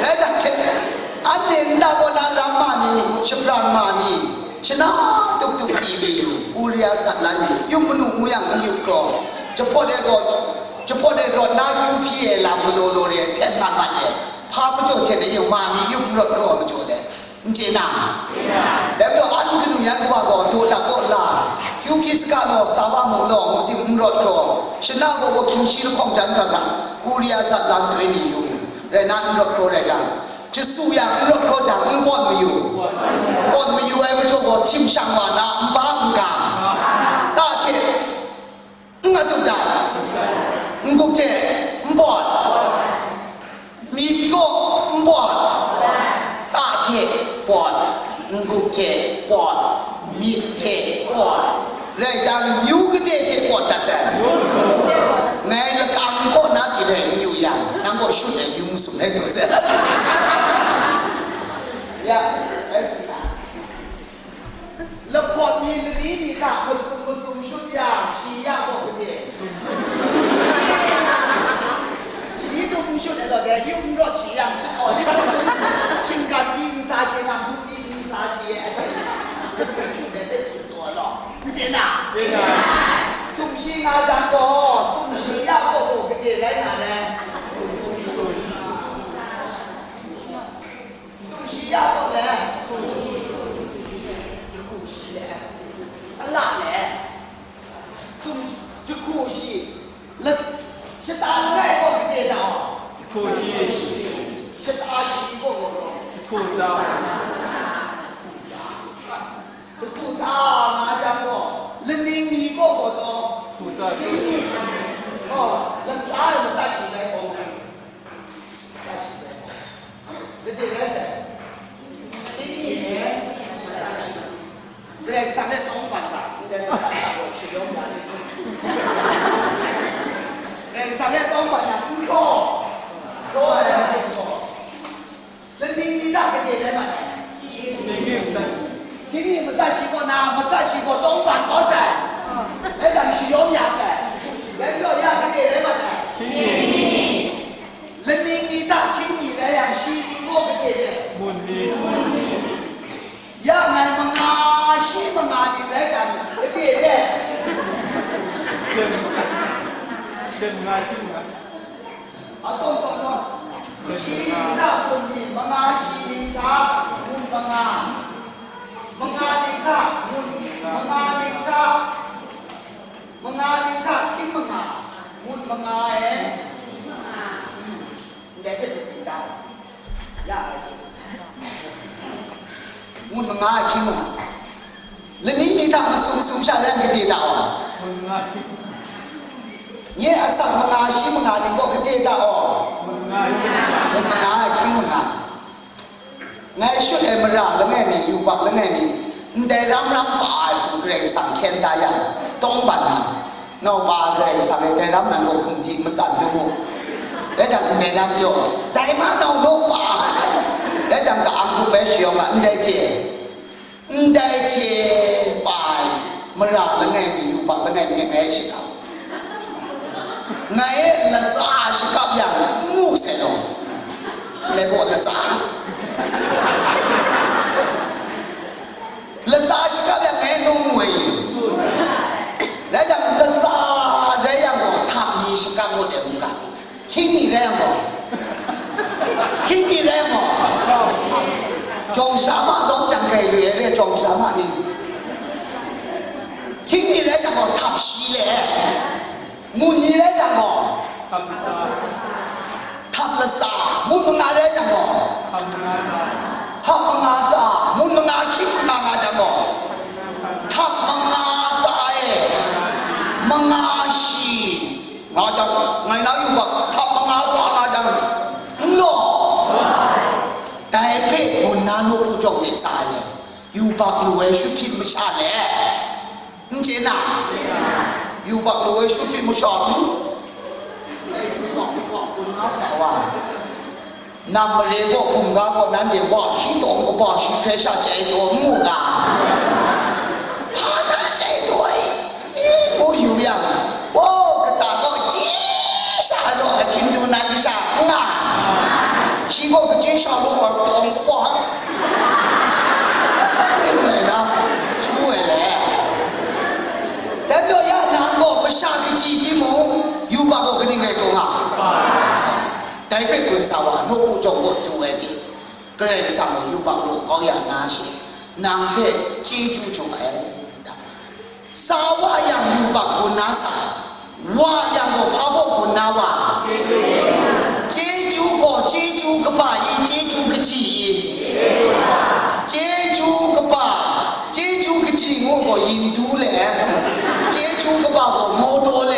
Rai dan she, anhte nta kaw na ram ma ni, shapran ma ni, shana tup tup di mi yu, Korea sat la ni, yum manu ngu yang n yup hkraw, jahpawt e gaw, jahpawt e rawt na kyu hpyi e lam galaw law re, htet mat mat e, hpa majaw htet e yu ma ni, yup n rawt hkraw majaw le, n chye na? Dai majaw an kanu yan kawa gaw daw dak kaw la, kyu hpyi saga law, sa wa mu law, ngu tim n rawt hkraw, shana gaw gaw hkying shi lahkawng jan ra ga, Korea sat lam doi ni yu, rai na n rawt hkraw rai jang, Jesu yang n rawt hkraw jang, n pawt mayu. Pawt mayu ai majaw gaw, htim shang wa na, nba n gang. Ta hte, n atup dan, n-gup hte, n pawt. Myit kaw, n pawt. Ta hte, pawt. N-gup hte, pawt. Myit hte, pawt. Rai jang, myu gade hte pawt dat sai. Ngai lakang kaw na pyi rai n yu yang, nang gaw shut ai myu masum rai taw sai. Ya, rai sa ta. Lahpawt ni lani ni hta masum masum shut yang, shi ya gaw gade. Shi ni tum n shut ai law, dai yu n rawt shi yang, shi gaw. Shinggan ni n sa shi, nang du ni n sa shi ai. Masum shut ai hte tsun taw ai law. N chye na? Sumshi nga jang gaw, sumshi ya gaw gaw gade rai na re. Sumshi ya gaw le. Jahku shi le. Ala le. Sum, jahku shi. La, shata langai gaw gade na? Jahku shi. Shata shi gaw gaw. Jahku za. Jahku za nga jang gaw, laning mi gaw gaw taw, hkungsa hkungsi, oh, latsa ai matsa shi rai gaw, matsa shi rai gaw, gade rai sai, hkungsi ni e, matsa shi, Karai Kasang hte tawng ban ga, ndai matsa shi gaw shayawm ya ni, Karai Kasang hte tawng ban yang n hkraw, hkraw ai lam hte gaw, Laning ni hta gade rai mat ai? Hkying ni matsa shi kaw na, matsa shi gaw tawng ban kau sai. Rai jang shayawm ya sai. Rai majaw ya gade rai mat ai? Laning ni hta hkying ni rai yang shi ni gaw gade rai? Mun ni. Ya ngai manga shi manga ni rai jang gade rai? Seng, seng nga shi nga. Atsawm tawn tawn. Shi ning hta mun ni manga, shi ning hta mun manga. Manga ning hta mun, manga ning hta, manga ning hta hkying manga, mun manga e. Ndai hpe tsun da. Ya ai tsun. Mun manga hkying manga. Laning ni hta masum sum sha rai gade da wa. Nye asak manga shi manga ni gaw gade da wa. Mun manga hkying manga. Ngai shut ai mara langai mi, yubak langai mi, ndai ram ram pa ai hku Karai Kasang hkyen da yang, tawng ban na. Nau pa Karai Kasang e dai ram nan gaw hkum di matsan du mu. Rai jang ndai ram yaw, dai ma nau nau pa. Rai jang ka-ang hku bai shayawng a, ndai hte, ndai hte pa ai mara langai mi, yubak langai mi ngai shakap. Ngai e latsa shakap yang n mu sai law. Ndai gaw latsa. Latsa shakap yang ngai naw mu ai. Rai jang, latsa rai yang gaw, htam ni shakap ngut ai n ga? Hkying ni rai yang gaw? Hkying ni rai yang gaw? Jawng sha ma lawng jang kai lu ai re, jawng sha ma ni. Hkying ni rai yang gaw, htap shi le. Mun ni rai jang gaw? Htap latsa. Mun manga rai jang gaw? Htap manga tsa, mun manga hkying manga nga jang gaw, htap manga tsa e, manga shi nga jang, ngai na yubak htap manga tsa nga jang, n law. Dai hpe gun na nawku jawng de sa ai, yubak lu ai shut hkyit masha le, n chye na? Yubak lu ai shut hkyit masha ni, yubak, yubak gun na sa wa. Nam mare gaw, hpung ga gaw, nanhte wa hkyi tawng kaba shi hpe sha chyai taw n mu ga? Hpa na chyai taw ai? Ngu yu yang, o, kata gaw chye sha law, ahkying du nan sha n nga. Shi gaw kachye sha law, tawng kaba n rai na, htu ai le. Dai majaw ya nang gaw masha kaji timung, yubak gaw kaning rai taw nga? Dai hpe gun sa wa, nawku jawng gaw du ai ti, Karai Kasang gaw yubak law kau ya na she, nang hpe chyeju jaw ai. Sa wa yang yubak gun na sa, wa yang gaw hpa baw gun na wa? Chyeju gaw chyeju kaba i, chyeju kaji i? Chyeju kaba, chyeju kaji ngu gaw yin du le, chyeju kaba gaw maw daw le.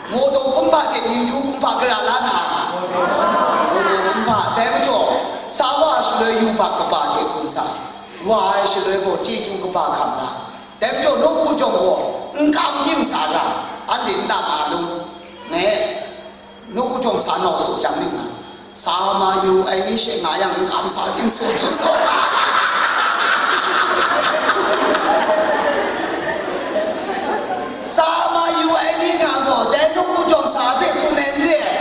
Maw daw kumhpa hte yin du kumhpa gara la na? Maw daw kumhpa. Dai majaw, sa wa ai shaloi yubak kaba hte gun sa, wa ai shaloi gaw chyeju kaba hkam la. Dai majaw, nawku jawng gaw n kam tim sa ra, anhte n tam a lung, ne, nawku jawng sa nau saw jang ning na? Sa mayu ai ni she nga yang, n kam sa tim saw ju saw nga. Sa mayu ai ni nga gaw, dai nawku jawng sa hpe tsun ai n re ai.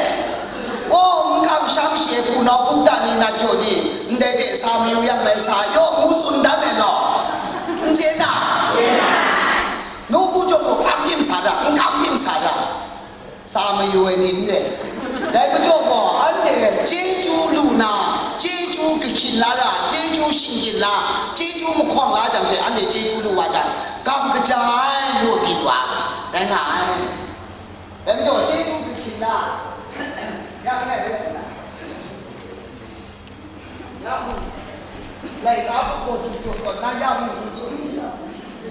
O, n kam sham she, hpunau, bukta ni, natjaw ni, ndai hte sa mayu yang, dai sa yaw ngu tsun dan ai law, n chye na? Nawku jawng gaw kam tim sa ra, n kam tim sa ra. Sa mayu ai ni n rai. Dai majaw gaw, anhte chyeju lu na, chyeju kahkyin la ra, chyeju shingkyin la, chyeju mahkawng la jang she, anhte chyeju lu wa jang, kam kaja ai, lu byin wa rai nga ai. Dai majaw, chyeju kahkyin la, ya langai rai sa na? Ya mung, laika hpung gaw du jaw tawn na, ya mung n tsun,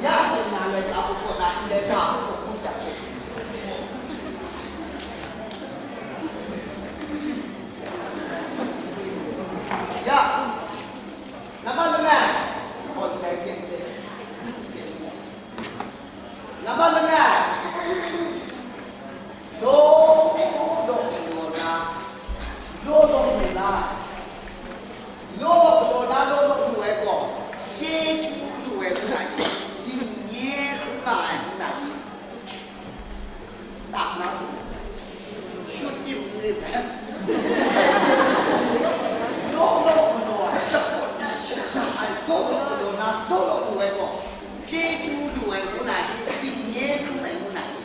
ya tsun na, laika hpung gaw na, ndai ga hpung gaw hpung jang she. Ya, nambat langai, gaw ndai hte n le. Nambat langai, law law galaw na, law law lu na, law law galaw na, law law lu ai gaw, chyeju lu ai hku na i? Dingye hkrum nga ai hku na i? Tak na tsun, shut tim n rim ai. Law law galaw ai, shut tim n rim ai, law law galaw na, law law lu ai gaw, chyeju lu ai ngu na i, dingye hkrum ai ngu na i?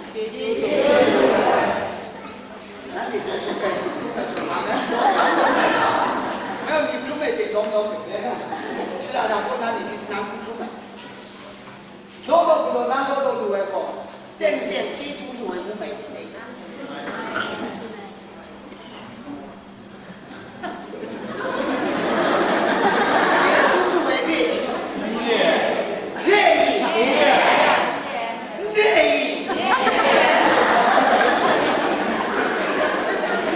Nanhte chyawm chyawm rai hkrum ai hkrum ai hkrum ai. Nang myit hkrum ai hte dawng dawng myit le. Shada da kaw na ni myit nang hkrum ai. Law law galaw na, law law lu ai gaw, teng teng chyeju lu ai ngu mai tsun ai. Chyeju lu ai re i? Re i? N re i?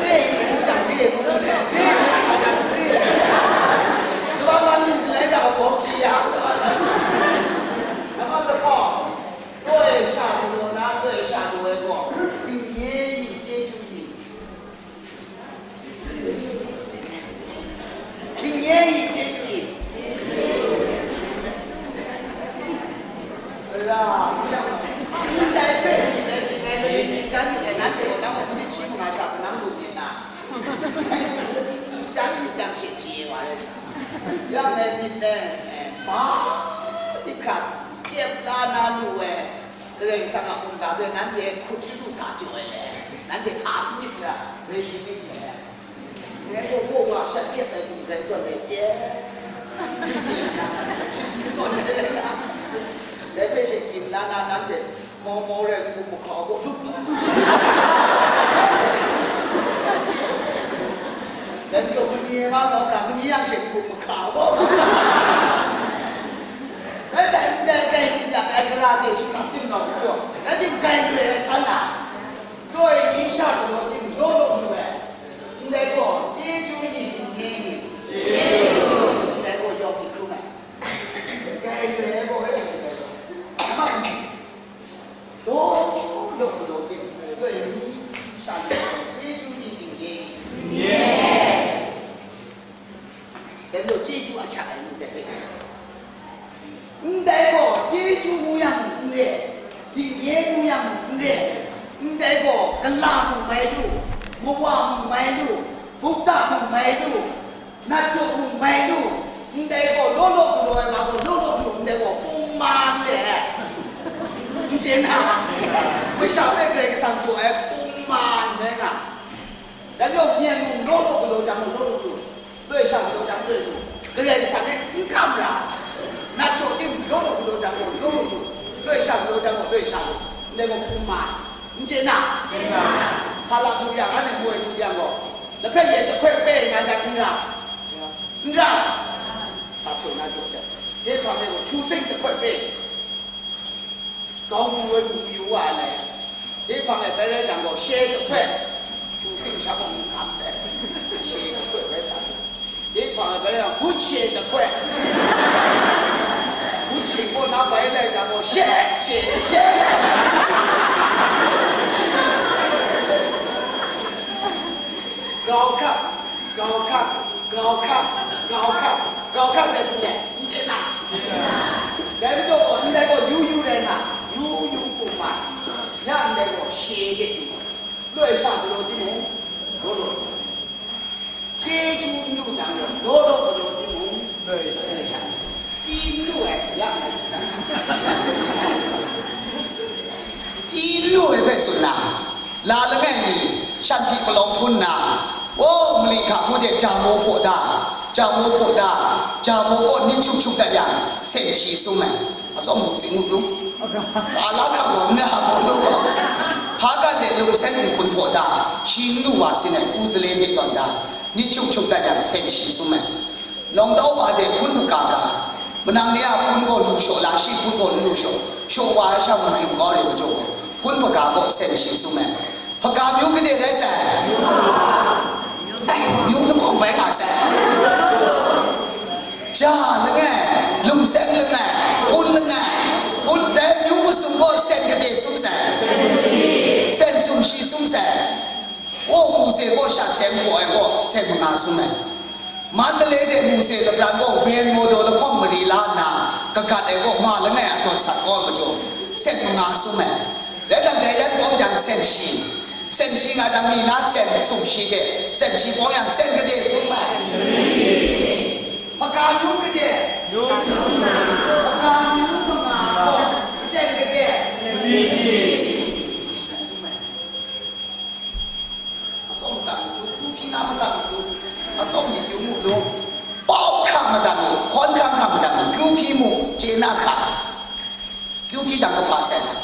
Re i, ngu jang re, ngu jang re, re i, ngu jang re. Nambat la lu lai da gaw hkye ya, nambat la lu. Nambat lahkawng, law e sha galaw na, law e sha lu ai gaw, dingye i, chyeju i? Dingye i, chyeju i? Ra, ndai hpe myit dai, myit dai, myit dai, myit dai, nanhte gaw nang gaw minit shi manga sha kanang lu myit na? Myit dai, myit dai, myit dai, myit dai she chye wa rai sa. Yang e myit dai, eh, ba, di hkrat, kyep la na lu ai, Karai Kasang a mungga hpe nanhte hkut shadu sa jaw ai le, nanhte hpa n myit ra, rai myit le. Ngai gaw, gaw wa shat kyep ai ni rai zawn rai kye. Dai hpe she gin la na, nanhte mau mau rai hku mahkau gaw lup. Dai majaw mani Ni ma gaw, mara mani yang she n-gun mahka gaw. Rai sai, ndai grai di yak ai gara de shi hkam tim lau gaw, rai tim grai loi ai san na, doi ni sha galaw tim law law lu ai. Ndai gaw, chyeju ni htingre ni, ndai gaw yawng hti hkrum ai. Grai loi ai gaw, rai loi ai gaw, law law galaw tim, doi ni sha galaw tim, chyeju ni htingre. Dai majaw chyeju ahkyak ai ndai hpe, ndai gaw chyeju ngu yang n re, dingye ngu yang n re, ndai gaw gala mung mai lu, mawa mung mai lu, bukta mung mai lu, natjaw mung mai lu, ndai gaw law law galaw ai wa gaw law law lu, ndai gaw pungman le ai. N chye na, masha hpe Karai Kasang jaw ai pungman rai nga. Dai majaw, myen mung law law galaw jang gaw law law lu, loi sha galaw jang loi lu, Karai Kasang e n hkam ra. Natjaw tim law law galaw jang gaw law law lu, loi sha galaw jang gaw loi sha lu, ndai gaw hpung ma, n chye na? Hpa la lu yang, anhte moi lu yang gaw, lahpe yen dahkoi pe nga jang n ra, n ra, sa pyaw na jaw sai. Dai hpang e gaw chu sing dahkoi pe. Grau hpung roi hpung pyi wa ai. Dai hpang e bai rai jang gaw, she dahkoi, chu sing sha bawng n hkam sai. She dahkoi rai sa. Dai hpang e bai rai jang, hpun she dahkoi. Hpun she kaw na bai lai jang gaw, she, she, she. Grau hkrap, grau hkrap, grau hkrap, grau hkrap, grau hkrap dai hpung e, n chye na? Dai majaw gaw, ndai gaw yu yu rai na, yu yu hpung ma, ya ndai gaw she de, loi sha galaw timung, law law, chyeju n lu jang gaw, law law galaw timung, loi sha, pyi n lu ai, ya ndai, pyi n lu ai hpe tsun na, la langai mi, shan hpyi palawng hpun nna, o, mali hka hku de ja maw hpaw da, ja maw hpaw da, ja maw kaw nit htyuk htyuk dat yang, sen shi sum ai. Atsawm mu tsing u lu. Ka la hkra gaw n ra gaw lu gaw. Hpa kan de lung sen nhkun hpaw da, shi n lu wa sin ai, ku zale hte tawn da, nit htyuk htyuk dat yang, sen shi sum ai. Nawng tau wa de hpun hpaga ga, manang ni a hpun gaw lu shaw, la shi hpun gaw n lu shaw, shaw wa ai sha mung hkrim kau re majaw gaw, hpun hpaga gaw sen shi sum ai. Hpaga myu gade rai sai? Ai, myu lahkawng bai nga sai. Ja langai, lungseng langai, hpun langai, hpun dai myu masum gaw sen gade sum sai? Sen sum shi sum sai. Wo, Mose gaw shat seng hpaw ai gaw, sen manga sum ai. Mandalay de Mose labran gaw ven maw daw lahkawng mari la nna, kagat ai gaw ma langai a dawt sat kau ai majaw, sen manga sum ai. Rai nang, dai yan kawng jang sen shi, sen shi nga jang mi na sen sum shi hte, sen shi kawng yang sen gade sum ai. Hpaga myu gade, hpaga myu manga gaw sen gade. Atsawm madat matu, hku hpyi na madat matu, atsawm myit yu mu lu, pau hkra madat mu, hkawn hkra hkra madat mu, kyu hpyi mu, chye na hka, kyu hpyi jang kaba sai na.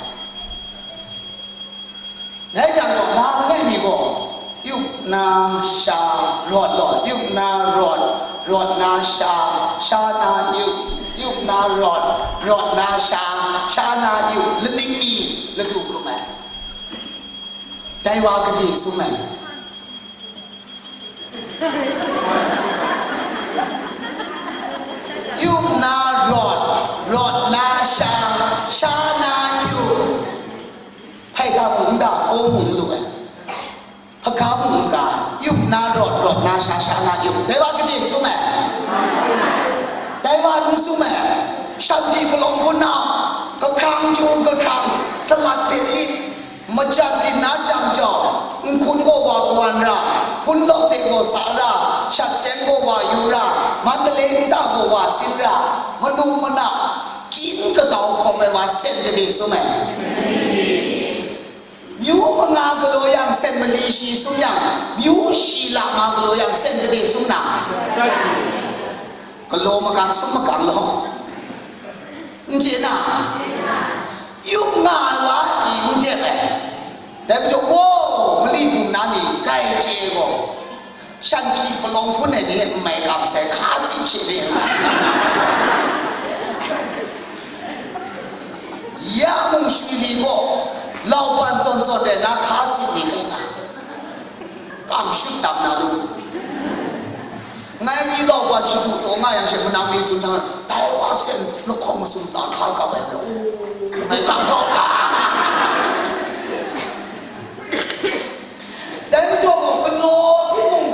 Rai jang gaw, na langai mi gaw, yup na sha rawt law, yup na rawt, rawt na sha, sha na yup, yup na rawt, rawt na sha, sha na yup, laning mi ladu hkrum ai. Dai wa gade sum ai. Yup na rawt, rawt na sha, sha na yup. Hpaida mung n da, hpaw mung n lu ai. Hpaga mung n ga, yup na rawt, rawt na sha, sha na yup. Dai wa gade sum ai. Dai wa n sum ai. Shan hpyi palawng hpun na, kahkrang chyu kahkrang, salat hte lit, majan byin na jang jau, nhkun gaw wa kawan ra, hpun lawk de gaw sa ra, shat seng gaw wa yu ra, Mandalay nta gaw wa sin ra, manu mana kyin kadau hkawm ai wa sen gade sum ai. Myu manga galaw yang sen mali shi sum yang, myu shi la ma galaw yang sen gade sum na? Galaw makang sum makang law. N chye na? Yup nga ai wa pyi n dep ai. Dai majaw, wow, mali bum na ni grai chye gaw, Shan hpyi palawng hpun ai ni n mai kam sai, hka zip she re nga. Ya mung shwi li gaw, lauban zawn zawn re na hka zip ni rai nga. Kam shut dam na lu. Ngai pyi lauban shadu taw nga yang she, manang ni tsun hta, dai wa sen lahkawng masum tsa hka kau ai, o, ngai kam kau ga. Dai majaw gaw, galaw timung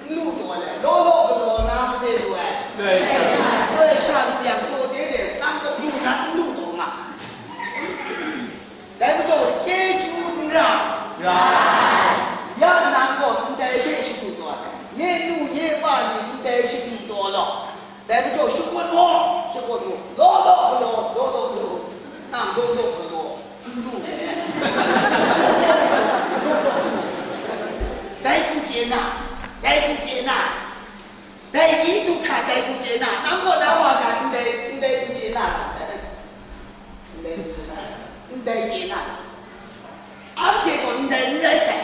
n lu taw ai, law law galaw na made lu ai. Loi sha lu yang taw de de, nang gaw lu nan n lu taw nga. Dai majaw, chyeju n ra. Ra. Ya nang gaw ndai hte shadu taw ai, nye nu nye pa ni ndai shadu taw law. Dai majaw, shakawn maw, shakawn maw, law law galaw, law law galaw, nang law law galaw, n lu ai. Dai hku chye na, dai hku chye na, dai ni du hkra dai hku chye na, nang gaw na wa ga ndai, ndai hku chye na ra sai. Ndai hku chye na, ndai chye na. Anhte gaw ndai n rai sai.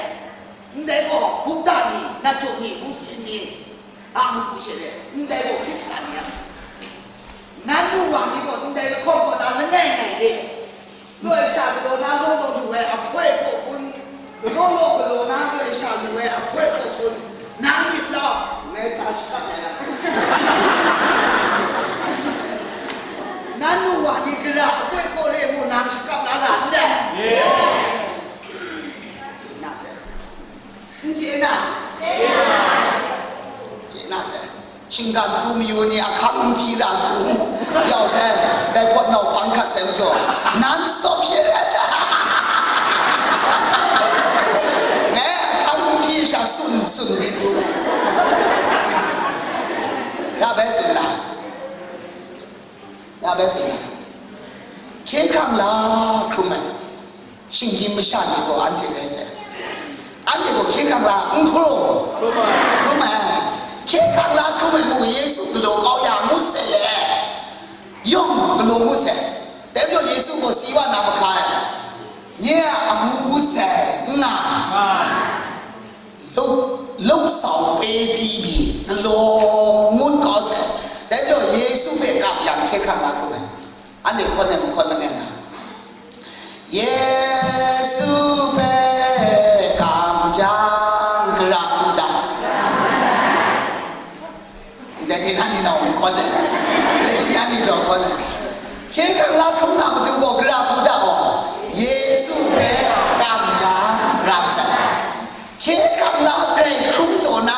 Ndai gaw Buddha ni, Nacho ni, Muslim ni, a matu she re, ndai gaw Hkristan ni a. Nan nu wa ni gaw ndai lahkawng kaw na langai ngai re. Loi sha galaw na law law lu ai ahpoi kaw kun, law law galaw na loi sha lu ai ahpoi kaw kun, nang myit lau, ngai sa shakap ai na. Nan nu wa ni gara ahpoi kaw re mu nang shakap la na n dai? Chye na sai. N chye na? Chye na sai. Shinggan hkru mayu ni ahkang n hpyi ra hkru yau sai, dai pawt nau hpang hkrat sai majaw, non stop she rai sai. Ngai ahkang n hpyi sha sun, sun di hkru. Ya bai tsun na. Ya bai tsun na. Hkye hkrang la hkrum ai. Shinggyim masha ni gaw anhte rai sai. Anhte gaw hkye hkrang la n hkrum? Hkrum ai. Hkye hkrang la hkrum ai mung Yesu galaw kau ya ngut sai le. Yawng galaw ngut sai. Dai majaw Yesu gaw si wa na mahka ai. Nye a amu ngut sai, n nga. Lau, lau sau pe pyi pyi, galaw ngut kau sai. Dai majaw Yesu hpe kam jang hkye hkrang la hkrum ai. Anhte hkawn ai mahkawn langai nga. Yesu hpe kam jang, gara hku da. Ndai ni na ni nau n hkawn ai. Ndai ni na ni nau n hkawn ai. Hkye hkrang la hkrum na matu gaw gara hku da gaw, Yesu hpe kam jang, ram sai. Hkye hkrang la grai hkrum taw na,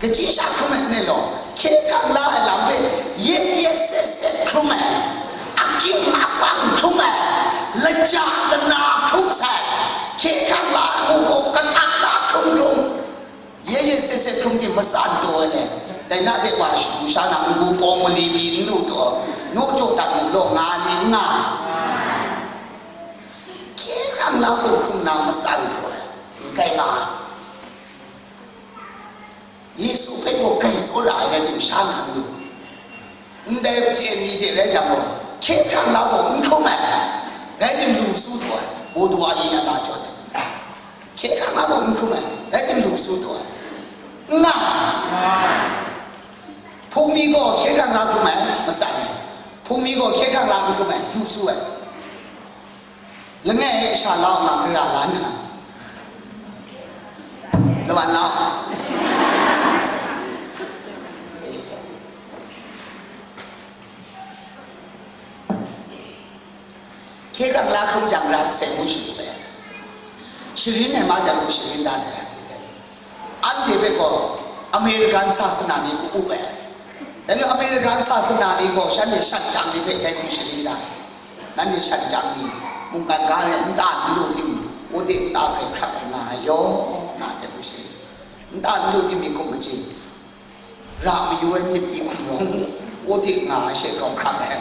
kaji sha hkrum ai n rai law, hkye hkrang la ai lam hpe yet yet set set hkrum ai, akying akang hkrum ai, laja lana hkrum sai, hkye hkrang la ai mung gaw kahtang na hkrum hkrum, yet yet set set hkrum tim matsan taw ai le, dai na de wa shadu sha na n-gu pawng mali pyi n lu taw, naw jaw dat mu law nga ni n nga. Hkye hkrang la gaw hkrum na matsan taw ai, n kai nga ai. Yesu hpe gaw grai tsawra ai rai tim, sha na n lu. Ndai chyen ni hte rai jang gaw, hkye hkrang la gaw n hkrum ai, rai tim lu su taw ai, mawdaw a yi a la jawn ai. Hkye hkrang la gaw n hkrum ai, rai tim lu su taw ai. N nga. Hpung mi gaw hkye hkrang la hkrum ai, matsan ai. Hpung mi gaw hkye hkrang la n hkrum ai, lu su ai. Langai e sha lau nga, gara la na. Lawan lau. Hkye hkrang la hkrum jang ra sai ngu shadu ai. Sharin ai ma dai hku sharin da sai a hte hpe. Anhte hpe gaw American sasana ni ka up ai. Dai majaw American sasana ni gaw shanhte shan chyang ni hpe dai hku sharin da. Nanhte shan chyang ni, mungkan ga e nta n lu tim, wote nta hkrai hkrak ai nga ai yaw, nga dai hku sharin. Nta n lu tim mi hkum kaji, ra mayu ai myit mi hkum rawng, wote nga ai she grau hkrak ai.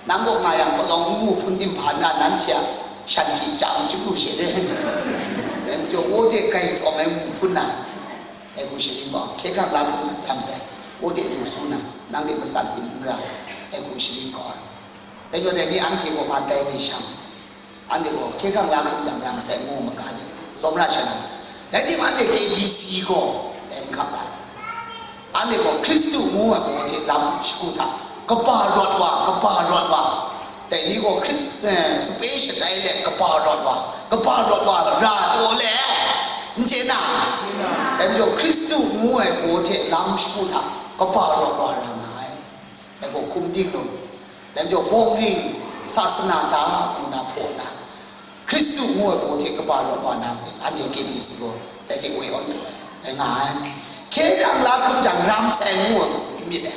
Nang gaw nga yang palawng n mu hpun tim hpa nna nanhte a shan hpyi chyang chyu lu she re. Dai majaw wote grai tsawm ai mu hpun na, dai hku sharin gaw, hkye hkrang la hkrum hta ram sai, wote lu su na, nang de matsan tim n ra, dai hku sharin gaw ai. Dai majaw dai ni anhte gaw ma dai ni shang, anhte gaw hkye hkrang la hkrum jang ram sai ngu maga ni, tsawmra sha na, Rai timung, anhte K B C gaw, dai n hkap la. Anhte gaw Hkristu ngu ai baw hte lam shagu hta, kaba rawt wa, kaba rawt wa. Dai ni gaw Hkris-, eh, sape shatai let kaba rawt wa, kaba rawt wa ra taw le, n chye na? Dai majaw Hkristu ngu ai baw hte lam shagu hta, kaba rawt wa ra nga ai. Dai gaw hkum ting lu, dai majaw bawng ring, sasana ta, ngu na hpaw na, Hkristu ngu ai baw hte kaba rawt wa na, anhte K B C gaw dai hte woi awn lu ai, rai nga ai. Hkye hkrang la hkrum jang, ram sai ngu ai myit dai.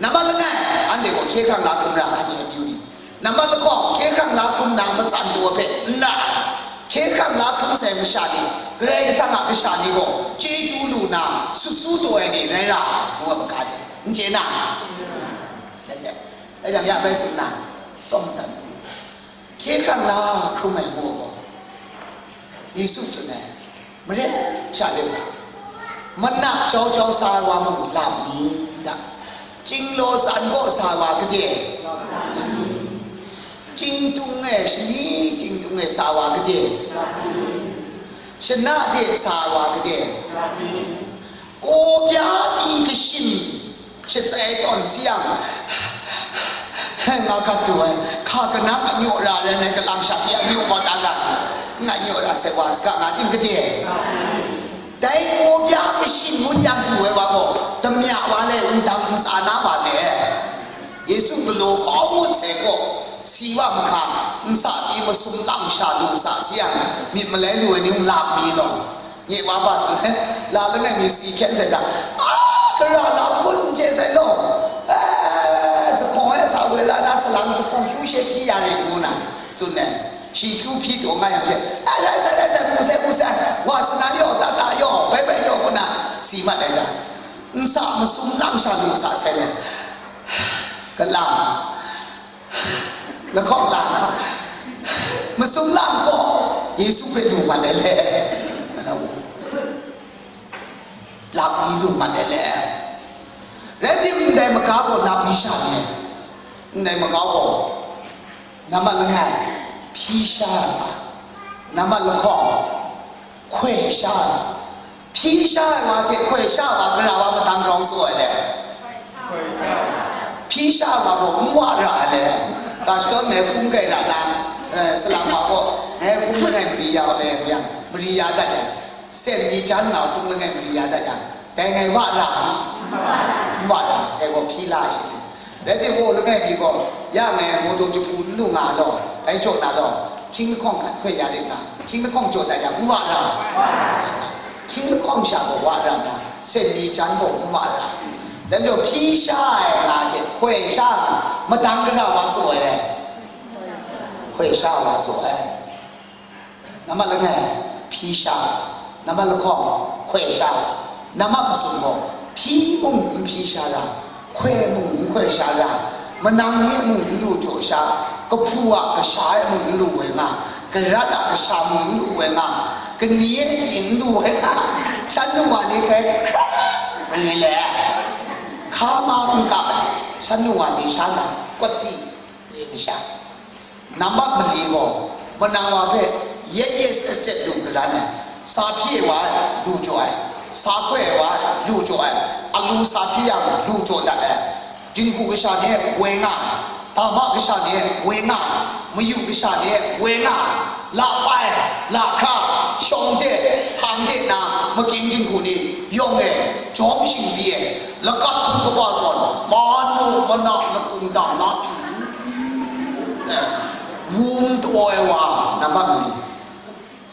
Nambat langai, anhte gaw hkye hkrang la hkrum ra, anhte amyu ni. Nambat lahkawng, hkye hkrang la hkrum na matsan taw ai hpe n ra ai. Hkye hkrang la hkrum sai masha ni, Karai Kasang a kasha ni gaw chyeju lu na, sut su taw ai ni rai ra ai, ngu ai maga de, n chye na? That's it. Dai jang ya bai tsun na, tsawm dan. Hkye hkrang la hkrum ai ngu gaw, Yesu tsun ai, maren sha re u ga, manap jau jau sa ai wa mung lam mi da, chinglaw san gaw sa ai wa gade, chingtung e, shani chingtung e sa ai wa gade, shana de sa ai wa gade, kaw bya pyi kashin shatsai tawn si yang, nga gat du ai, hka kanang anyaw ra rai nai, kalang sha pyi anyaw kau ta ga, n anyaw ra sai wa saga nga tim gade. Dai kaw bya kashin ngut yang du ai wa gaw, damya wa le, wudang ntsa na wa le, Yesu galaw kau ngut sai gaw, si wa mahka, ntsa pyi masum lang sha lu sa si yang, myit malai lu ai ni mung lam mi law. Nye wa ba tsun ai, la langai mi si hkyen sai da, a, gara la kun je sai law, e, zahkawng e sa woi la na, salang zahkawng kyu she hpyi ya rit ngu na tsun ai. Shi kyu hpyi taw nga yang she, e, rai sai, rai sai, mu sai, mu sai, wa sana yaw, ta ta yaw, bai bai yaw, ngu na si mat ai da. Nsa masum lang sha lu sa sai le, kalang, lahkawng lang, masum lang gaw Yesu hpe lu mat ai le, lap ni lu mat ai le. Rai tim, ndai maga gaw lap ni sha ni, ndai maga gaw, nambat langai, hpyi sha ai wa, nambat lahkawng, hkoi sha ai wa. Hpyi sha ai wa hte hkoi sha ai wa, gara wa madang grau tsaw ai le? Hpyi sha ai wa gaw n wa ra ai le? Ga shadawn ngai hpung kai ra na, eh, salang wa gaw, ngai hpung langai mari ya wa le, ngu yang, mari ya dat yang, sen ni jan na hpung langai mari ya dat yang, dai ngai wa ra ai? N wa ra, dai gaw hpyi la ai shi. Rai timung, langai mi gaw, ya ngai mawdaw jahpu n lu nga law, dai jaw na law, hkying lahkawng hkan hkoi ya rit nga, hkying lahkawng jaw dat yang, n wa ra. Hkying lahkawng sha gaw wa ra nna, sen ni jan gaw n wa ra. Dai majaw, hpyi sha ai nga hte hkoi sha ai nga, madang gara wa tsaw ai rai? Hkoi sha wa tsaw ai. Nambat langai, hpyi sha, nambat lahkawng, hkoi sha, nambat masum gaw, hpyi mung n hpyi sha ra, hkoi mung n hkoi sha ra, manang ni mung n lu jaw sha, kahpu a kasha e mung n lu woi nga, karat a kasha mung n lu woi nga, kani e pyi n lu woi nga, shan nu wa ni hkrai hkrai ring ai le, hka ma n kap ai, shan nu wa ni sha na, kwat di, ring sha. Nambat mali gaw, manang wa hpe yet yet set set lu garan ai, sa hpyi ai wa lu jaw ai, sa hkoi ai wa lu jaw ai, alu sa hpyi yang lu jaw dat ai, jinghku kasha ni e woi nga ai, dama kasha ni e woi nga ai, mayu kasha ni e woi nga ai, lakpai, lahkra, shawng de, htang de na, makying jinghku ni yawng e jawm shingbi e, lagat hpung kaba zawn, manu mana lakung dang na, wum taw ai wa, nambat mali,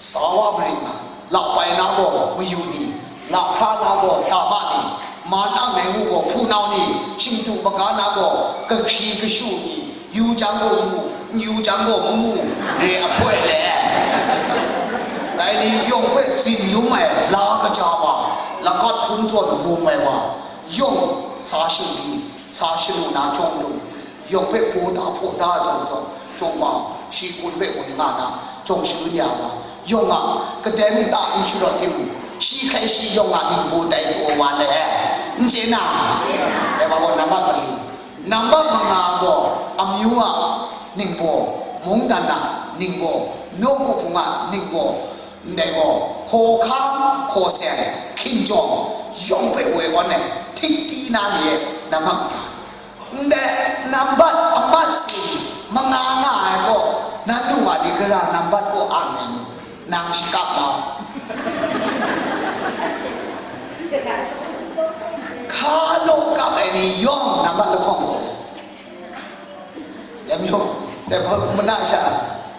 sa wa marit nga, lakpai na gaw mayu ni, lahkra na gaw dama ni, man ang ai ngu gaw hpunau ni, shingtu maga na gaw kahkri kashu ni, yu jang gaw mu, n yu jang gaw n mu, re ahpoi le. Dai ni yawng hpe tsin lum ai la kaja wa, lagat hpung zawn wum ai wa, yawng sa shingbi, sa shanu na jawng lung, yawng hpe paw da hpaw da zawn zawn, jawng ma, shi kun hpe woi nga na, jawng shalun ya ma, yawng a kadai mung ta n sharawt timung, shi hkai shi yawng a ningbaw tai taw wa le, n chye na? Dai wa gaw nambat mali, nambat manga gaw amyu a ningbaw, mungdan a ningbaw, nawku hpung a ningbaw, Ndai gaw, hkawhkam, hkaw seng, hkinjawng, yawng hpe woi awn ai, htikti na ni e nambat mara. Ndai nambat amat sin manga nga ai gaw, nan nu wa ni gara nambat kaw ang ai nu, nang shakap na. Hka law kap ai ni yawng nambat lahkawng gaw ni. Dai majaw, dai hpa, mana sha,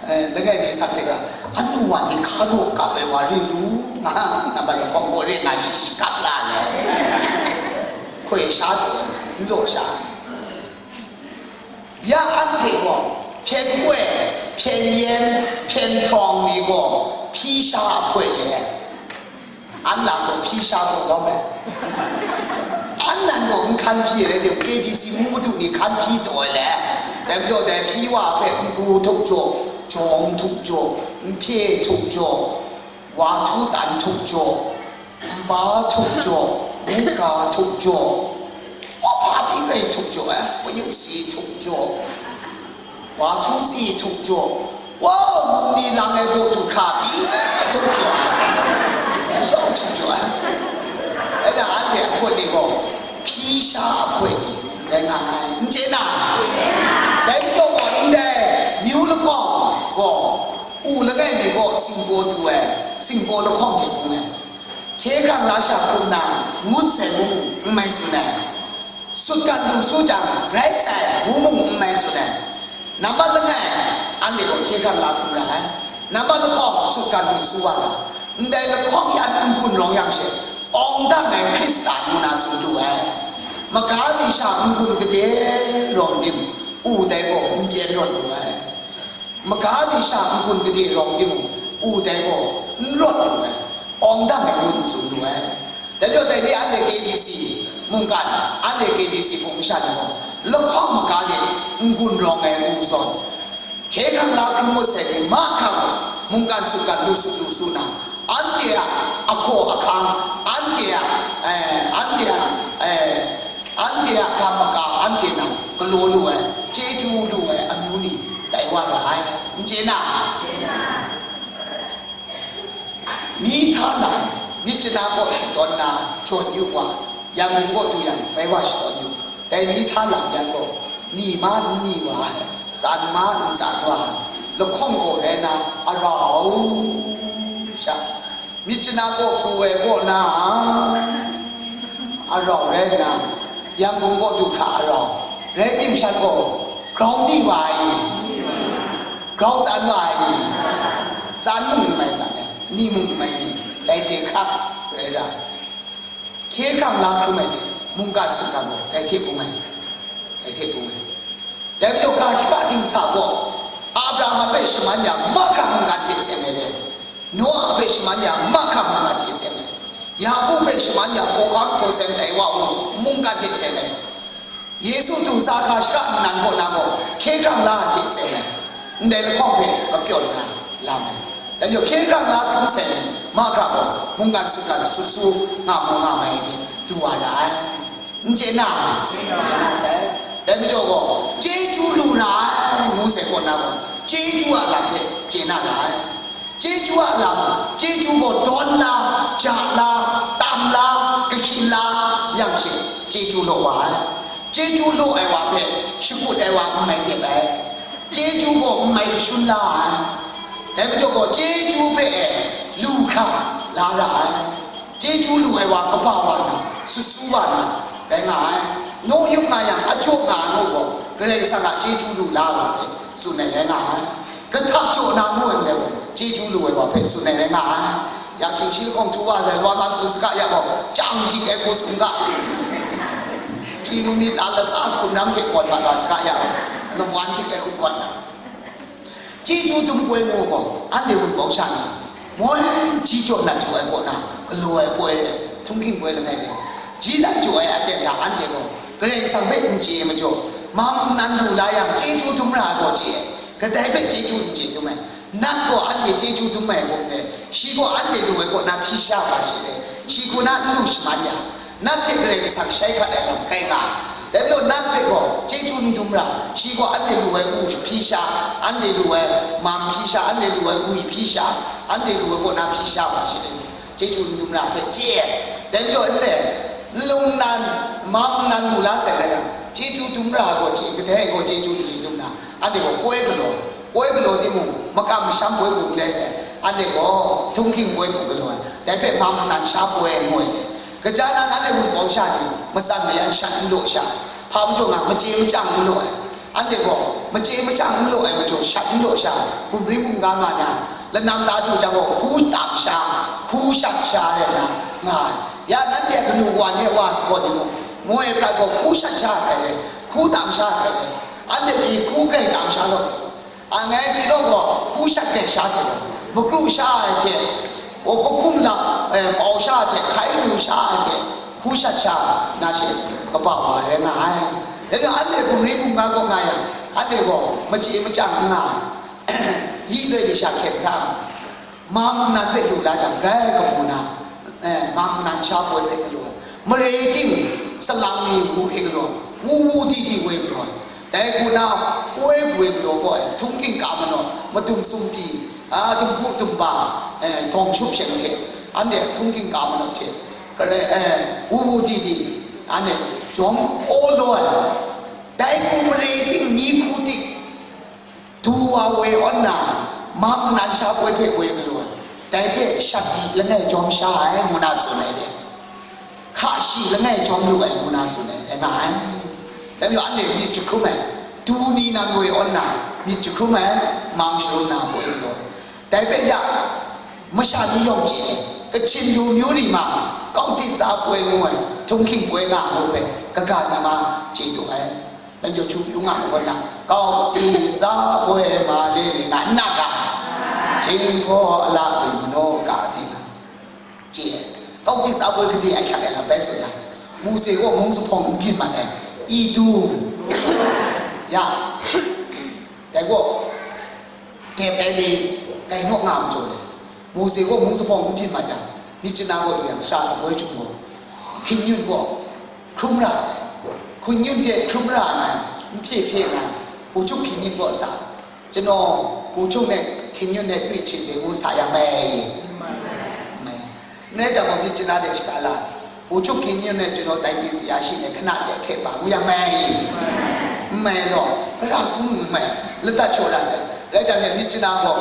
eh, langai mi sakse ga, anu wa ni hka law kap ai wa ring lu nga, nambat lahkawng gaw ring nga shi, shi kap la le. Hkoi sha taw ai ni, n law sha. Ya anhte gaw, hpyen koi, hpyen yen, hpyen hprawng ni gaw, hpyi sha ahkoi le. An la gaw hpyi sha gaw lawm ai. An nan gaw n hkan hpyi rai tim, K B C ngu madu ni hkan hpyi taw ai le. Dai majaw dai hpyi wa hpe n-gu htuk jaw, jawng htuk jaw, n hpye htuk jaw, wa htu tan htuk jaw, nba htuk jaw, mungga htuk jaw, wa hpa pyi rai htuk jaw ai, mayu si htuk jaw. Wa htu si htuk jaw, wa num ni lang ai baw du hkra pyi htuk jaw ai, yawng htuk jaw ai. Rai na, anhte ahkoi ni gaw, hpyi sha ahkoi ni rai nga ai, n chye na? Dai majaw gaw, ndai myu lahkawng gaw, u langai mi gaw singgaw du ai, singgaw lahkawng hte bung ai. Hkye hkrang la sha hkum na, ngut sai ngu mung n mai tsun ai. Sutgan lu su jang, rai sai ngu mung n mai tsun ai. Nambat langai, anhte gaw hkye hkrang la hkum ra ai. Nambat lahkawng, sutgan lu su wa ra. Ndai lahkawng yan n-gun rawng yang she, awng dang ai Hkristan ngu na tsun lu ai. Maga mi sha n-gun gade rawng tim, u dai gaw n pyen rawt lu ai. Maga mi sha n-gun gade rawng timung, u dai gaw n rawt lu ai, awng dang ai ngu n tsun lu ai. Dai majaw dai ni anhte K B C mungkan, anhte K B C hpung masha ni gaw, lahkawng maga de n-gun rawng ai ngu zawn, hkye hkrang la hkrum ngut sai ni mahkra gaw, mungkan sutgan lu su lu su na, anhte a ahkaw ahkang, anhte a, eh, anhte a, eh, anhte a gam maga anhte nang galaw lu ai, chyeju lu ai amyu ni tai wa ra ai, n chye na? Myi hta lam, myit chana kaw shadawn na jawn yu wa, Yangon kaw du yang bai wa shadawn yu. Dai myi hta lam yan gaw, ni ma n ni wa ai, tsan ma n tsan wa ai, lahkawng gaw rai na arau sha, myit chana kaw pru ai kaw na arau rai nna, Yangon kaw du hkra arau rai tim shat gaw, grau ni wa ai, grau tsan wa ai, tsan mung n mai tsan ai, ni mung n mai ni, dai hte hkra rai ra. Hkye hkrang la hkrum ai hte, mungkan sutgan gaw dai hte bung ai, dai hte bung ai. Dai majaw, ga shaka dingsa gaw, Abraham hpe shaman yang mahkra mungkan hte seng ai re, Noa hpe shaman yang mahkra mungkan hte seng ai, Yaku hpe shaman yang hkawhkam hkaw seng tai wa u, mungkan hte seng ai. Yesu du sa hkra shaka nnan kaw na gaw, hkye hkrang la ai hte seng ai, ndai lahkawng hpe kapyawn na lam ai. Dai majaw, hkye hkrang la hkrum seng ai mahkra gaw, mungkan sutgan sut su nga mu nga mai ai hte du wa ra ai. N chye na? N chye na sai. Dai majaw gaw, chyeju lu ra ai, ngu sai kaw na gaw, chyeju a lam hpe chye na ra ai. Chyeju a lam, chyeju gaw dawn la, ja la, tam la, kahkyin la, yang she chyeju law wa ai. Chyeju law ai wa hpe shakut ai wa n mai dep ai. Chyeju gaw n mai kashun la ai. Dai majaw gaw, chyeju hpe e lu hkra la ra ai. Chyeju lu ai wa kaba wa na, sut su wa na, rai nga ai. Naw yup nga yang, a jaw nga ai ngu gaw, Karai Kasang a chyeju lu la ai wa hpe tsun ai rai nga ai. Kahtap jaw na ngu ai ndai gaw, chyeju lu ai wa hpe tsun ai rai nga ai. Ya hkying shi lahkawng htu wa ai, lwa nga tsun saga ya gaw, chyang dik ai hku tsun ga. Kilomita latsa hkrun ram hte gawn mat wa saga ya, lawan dik ai hku gawn na. Chyeju dum koi ngu gaw, anhte wunpawng sha ni, moi, ji jaw nat jaw ai kaw na, galaw ai poi rai, htunghking poi langai rai, ji nat jaw ai aten hta anhte gaw, Karai Kasang hpe n chye ai majaw, mang nnan lu la yang, chyeju dum ra ai gaw chye ai, kadai hpe chyeju n chye dum ai, nat gaw anhte chyeju dum ai gaw n rai, shi gaw anhte lu ai kaw na hpyi sha wa shi rai, shi hku na n lu shaman ya, nat hte Karai Kasang shai hkat ai lam kai nga ai. Dai majaw nan hpe gaw chyeju n dum ra, shi gaw anhte lu ai u hpyi sha, anhte lu ai mam hpyi sha, anhte lu ai gwi hpyi sha, anhte lu ai kaw na hpyi sha wa shi dai majaw, chyeju n dum ra hpe chye ai. Dai majaw n le, nlung nan, mam nan lu la sai rai yang, chyeju dum ra gaw chye, kadai gaw chyeju n chye dum na, anhte gaw poi galaw, poi galaw timung, makam masham poi hku n rai sai, anhte gaw htunghking poi hku galaw ai, dai hpe mam nan sha poi ai ngu ai ni, kaja nan anhte wunpawng sha ni matsan mayan shat n law sha, hpa majaw nga machye machyang n law ai, anhte gaw machye machyang n law ai majaw shat n law sha, bumri bungga nga na, lanam da du jang gaw hku tam sha, hku shat sha rai na nga ai. Ya nanhte a kanu wa ni wa sagaw ni mung, moi prat gaw hku shat sha ai rai, hku tam sha ai rai, anhte pyi hku grai tam sha lawm sai. Angai pyi law gaw, hku shat ai sha hte, makru sha ai hte, wa, kahkum lam, eh, pau sha ai hte, hkai lu sha ai hte, hku shat sha na she, kaba wa rai nga ai. Dai majaw anhte bumri bungga kaw nga yang, anhte gaw machye machyang n nga ai. Yi loi de sha hkyen sa, mam nan hpe lu la jang, grai kabu na, eh, mam nan sha poi hpe galaw ai. Mare ting salang ni wu e galaw, wu wu di di wu e galaw ai. Dai hku na, poi wu e galaw gaw ai, htunghking ka manawt, madum sumpi, a, dumbu dumba, eh, dawng shup sheng hte, anhte htunghking ka manawt hte, kare, eh, wu wu di di, anhte jawm aw law ai. Dai hku mare ting, myi hku ting, du wa woi awn na, mam nan sha poi hpe woi galaw ai. Dai hpe shat di langai jawm sha ai, ngu na tsun ai le, hka shi langai jawm lu ai, ngu na tsun ai, rai nga ai. Dai majaw anhte myit jahkrum ai, du ni nan woi awn na, myit jahkrum ai, mang sharum na poi galaw ai. Dai hpe ya, masha ni yawng chye ai, Kachin lu myu ni ma, kau tit tsa poi ngu ai, htunghking poi nga ngu hpe, kaga ni ma chye du ai. Dai majaw htu yu nga ma gaw na, kau tit tsa poi ma le le nga n na ga, Jinghpaw a la de manaw ga de nga, chye ai. Kau tit tsa poi gade ai hkyak ai lam bai tsun na, Mose gaw mung zuphpawng n byin mat ai, i du, ya, dai gaw, dep ai ni, dai naw nga majaw le, Mose gaw mung zuphpawng n byin mat yang, myit chana gaw du yang, sara sa poi chyum gaw, hping yun gaw, hkrum ra sai. Hping yun hte hkrum ra na, n hpye hpye na, Pu Chuk hping yun gaw sa, Chanaw, Pu Chuk ne, hping yun ne twi chyin de ngu sa yang mai. Mai. N rai jang gaw, myit chana de shaga la, Pu Chuk hping yun ne chanaw tai pyi tsi ya shi ne, hkana de hkye ba ngu yang mai. N mai law, hkara hkung n mai, ladat shaw ra sai. Rai jang, myit chana gaw,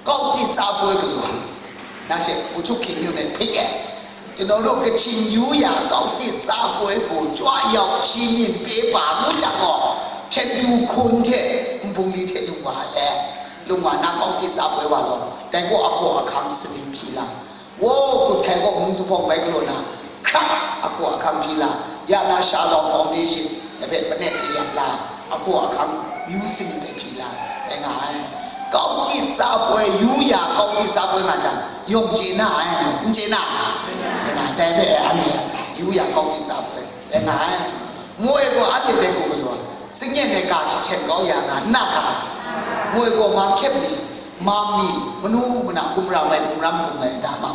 kau tit tsa poi galaw, na she, Pu Chuk hping yun ne hpik ai. ကျွန်တော်တို့ ကချင်ရိုးရာ ကောက်သစ်စားပွဲကို ကြွရောက်ချီးမြှင့်ပေးပါလို့ ကြောင့်တော့ ဖြန်သူခွန်ထက် ဘုံလီထက် လုံပါလေ။ လုံပါနာ ကောက်သစ်စားပွဲပါတော့ တိုင်ကို အခေါ်အခန်း စနေ ဖြေလာ။ ဝေါ် ကို ထိုင်ကို မုံစဖော် မိုက်ကလို့နာ ခရပ် အခေါ်အခန်း ဖြေလာ။ ရနာ Shalom Foundation တပည့် ပနဲ့ တရလာ အခေါ်အခန်း မျိုးစင် ပဲ ဖြေလာ။ အဲ ငါ ကောက်သစ်စားပွဲ ရိုးရာ ကောက်သစ်စားပွဲမှာ ကြောင့် ယုံကြည်နာ အဲ ယုံကြည်နာ အဲ ငါ တဲ ပဲ အမေ ရိုးရာ ကောက်သစ်စားပွဲ အဲ ငါ အဲ မွေးကို အပြစ်တဲ့ ကိုယ်ကလော စင်ရဲ့ နဲ့ ကာချစ်ချက် ကောင်းရာ ငါ နတ်ခါ မွေးကို မခက်နေ မမီ မနူ မနာ ကုမရ မိုင် ကုမရ မကုမရ ဒါ မ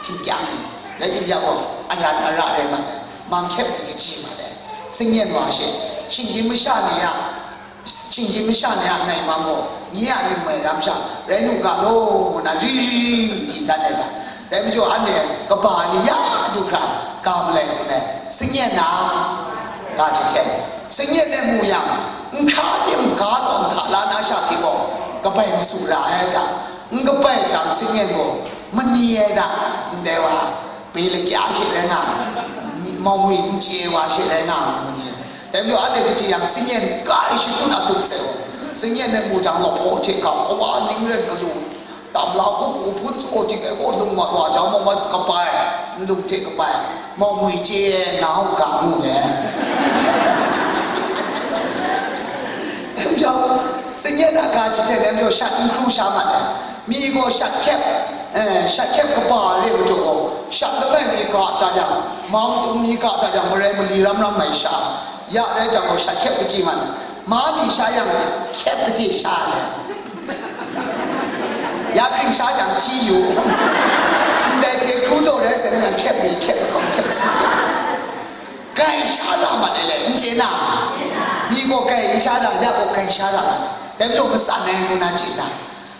ထင်ကြနေ လက်တင်ပြတော့ အရာ အရာ ရဲ မှတ်တယ် မခက်နေ ကကြည့် မှတ်တယ် စင်ရဲ့ နွားရှေ့ ရှင် ရင် မရှနေရ ရှင် ရင် မရှနေရ နိုင် မှာ မို့ မြေ အ နု မိုင် ရမ်း ရှ ရဲ နု က လို့ မနာ ရီ ရီ ရီ ဒီ တတ် တဲ့ ဒါ တဲမကျော် အ နဲ့ ကဘာ နေ ရ ဒုက္ခ က မလဲ ဆို နဲ့ စင်ရဲ့ နာ က ချက် ချက် စင်ရဲ့ နဲ့ မူ ရ အခါ တင် ကား တော့ ခါ လာ နာ ရှ ဒီ ကို ကပိုင် မဆူ ရ ဟဲ ကြ ကပိုင် ချင် စင်ရဲ့ ကို မနေ ရ တာ တဲ ဝါ ပေလကျား ရှိ လဲ နာ မောင်ဝင်း ကြေ ဝါ ရှိ လဲ နာ မနေ တဲ မကျော် အ နဲ့ က ချင် ရ စင်ရဲ့ ကား ရှိ တူ နာ တူ ဆဲ ကို စင်ရဲ့ နဲ့ မူ တ လို့ ဖို့ ထေ က ကဝါ နင်း ရဲ ကလူ တမ်လာ ကို ကို ဖုတ် ကို တိ ကို လုံ မ ဝါ ကြောင့် မ ဝါ ကပိုင် လုံ ထေ ကပိုင် မောင်ဝင်း ကြေ နာ ဟုတ် က မှု လဲ ကြောင့် စင်ရဲ့ နာ က ချစ် တဲ့ မျိုး ရှ ခူး ရှ မှ တယ် မြေ ကို ရှ ခက် အဲ ရှ ခက် က ပါ ရဲ မ ကျော် ရှ တ ပဲ မြေ က တ ရ မောင် တုံ မြေ က တ ရ မ ရဲ မ လီ ရမ်း ရမ်း မိုင် ရှ ရ ရဲ ကြောင့် ရှ ခက် က ကြည့် မှ တယ် မ မြေ ရှ ရ ခက် က တိ ရှ လဲ ရ ခရ င် ရှ ကြောင့် ထီ ယူ ဒဲ ထေ ခူး တို့ ရဲ စင် ရ ခက် မြေ ခက် က ခက် စင် Gai sha ra mat ai le, n chye na? Mi gaw gai n sha ra, ya gaw gai sha ra mat ai. Dai majaw matsan ai ngu na chye na?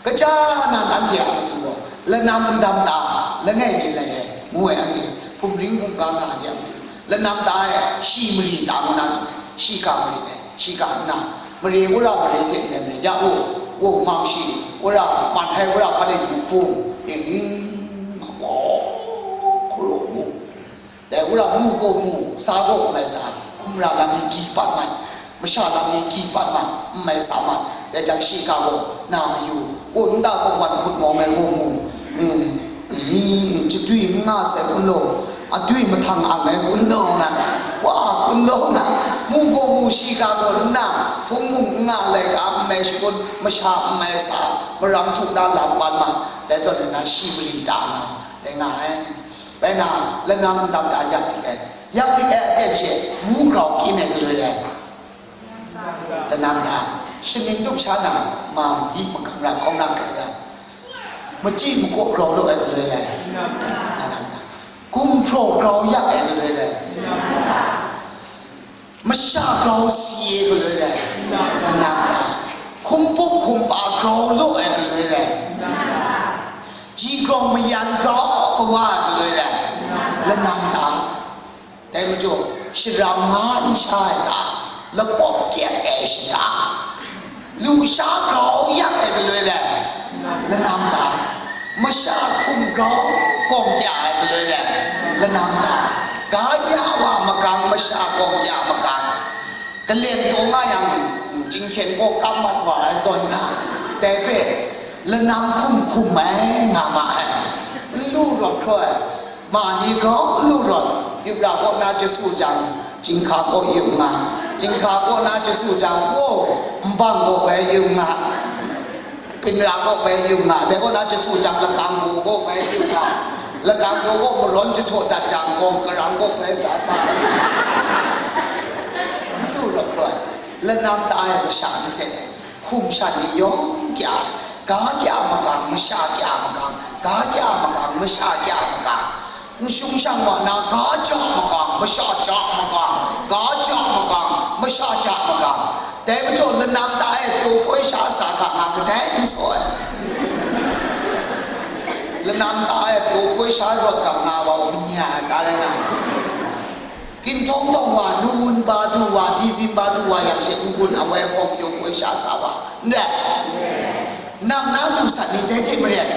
Kaja na nanhte a matu gaw, lanam ndam ta, langai mi lai ai, ngu ai anhte, hpung ring hpung ga nga ai a matu, lanam ta e, shi mari ta ngu na tsun ai, shi ga mari ai, shi ga nna, mare wora mare hte ndai mare, ya u, u, mang shi, wora, man hai wora hkan e yu hpung, ning, ma, wa, hkru mu. Dai wora mu gaw mu, sa gaw n mai sa, hkumra lam ni gyi pat mat, masha lam ni gyi pat mat, n mai sa mat, rai jang, shi ga gaw na mayu, u nta gaw wan hkut mawng ai gaw mu, mm, mm, chadwi n nga sai kun law, adwi mahtang ang ai kun law na, wa kun law na, mu gaw mu, shi ga gaw nna, hpung mung n nga laika n mai shakun, masha n mai sa, marang htu na lam pan mat, dai zawn na shi mari ta nga, rai nga ai. Rai nna, lanam ndam ta yak dik ai. Yak dik ai aten she, mu grau kyin ai galoi rai. Lanam nta, shaning tup sha na, mam, yi makam ra, hkawng na kai ra. Machyi makaw grau law ai galoi rai. Lanam nta, gumhpraw grau yak ai galoi rai. Masha grau si ai galoi rai, lanam nta. Hkum pup hkum pa grau law ai galoi rai. Ji grawng mayan grau kawa ai galoi rai, lanam nta. Dai majaw, sharam nga n sha ai ta, lapawp kyep ai shada, lusha grau yak ai galoi rai, lanam nta. Masha hkum grau gawng kya ai galoi rai, lanam nta. Ga ya wa makang, masha gawng kya makang. Kalen taw nga yang, jinghkyen kaw kam mat wa ai zawn nga, dai hpe lanam hkum hkum ai nga ma ai. N lu rawt hkrai, ma ni grau n lu rawt, yup ra kaw na chyasu jang, jinghka kaw yup nga, jinghka kaw na chyasu jang, o, nbang kaw bai yup nga, pinra kaw bai yup nga, dai kaw na chyasu jang, lakang kaw kaw bai yup nga, lakang kaw kaw marawn jahtaw dat jang, gawng karang kaw bai sa pa, n lu rawt hkrai, lanam ta ai masha n tsen ai. Hkum shan ni yawng kya, ga kya makang, masha kya makang, ga kya makang, masha kya makang. N shung shang wa na, ga ja makang, masha ja makang, ga ja makang, masha ja makang. Dai majaw lanam ta e pyaw poi sha sa hka nga kadai n saw ai. Lanam ta e pyaw poi sha rawt ga nga wa u, manya ai ka rai nga ai. Ginhtawng tawng wa, nu wun ba du wa, dizin ba du wa yang she n-gun awai hpawng pyaw poi sha sa wa, n rai? Nam na du sat ni dai hte maren,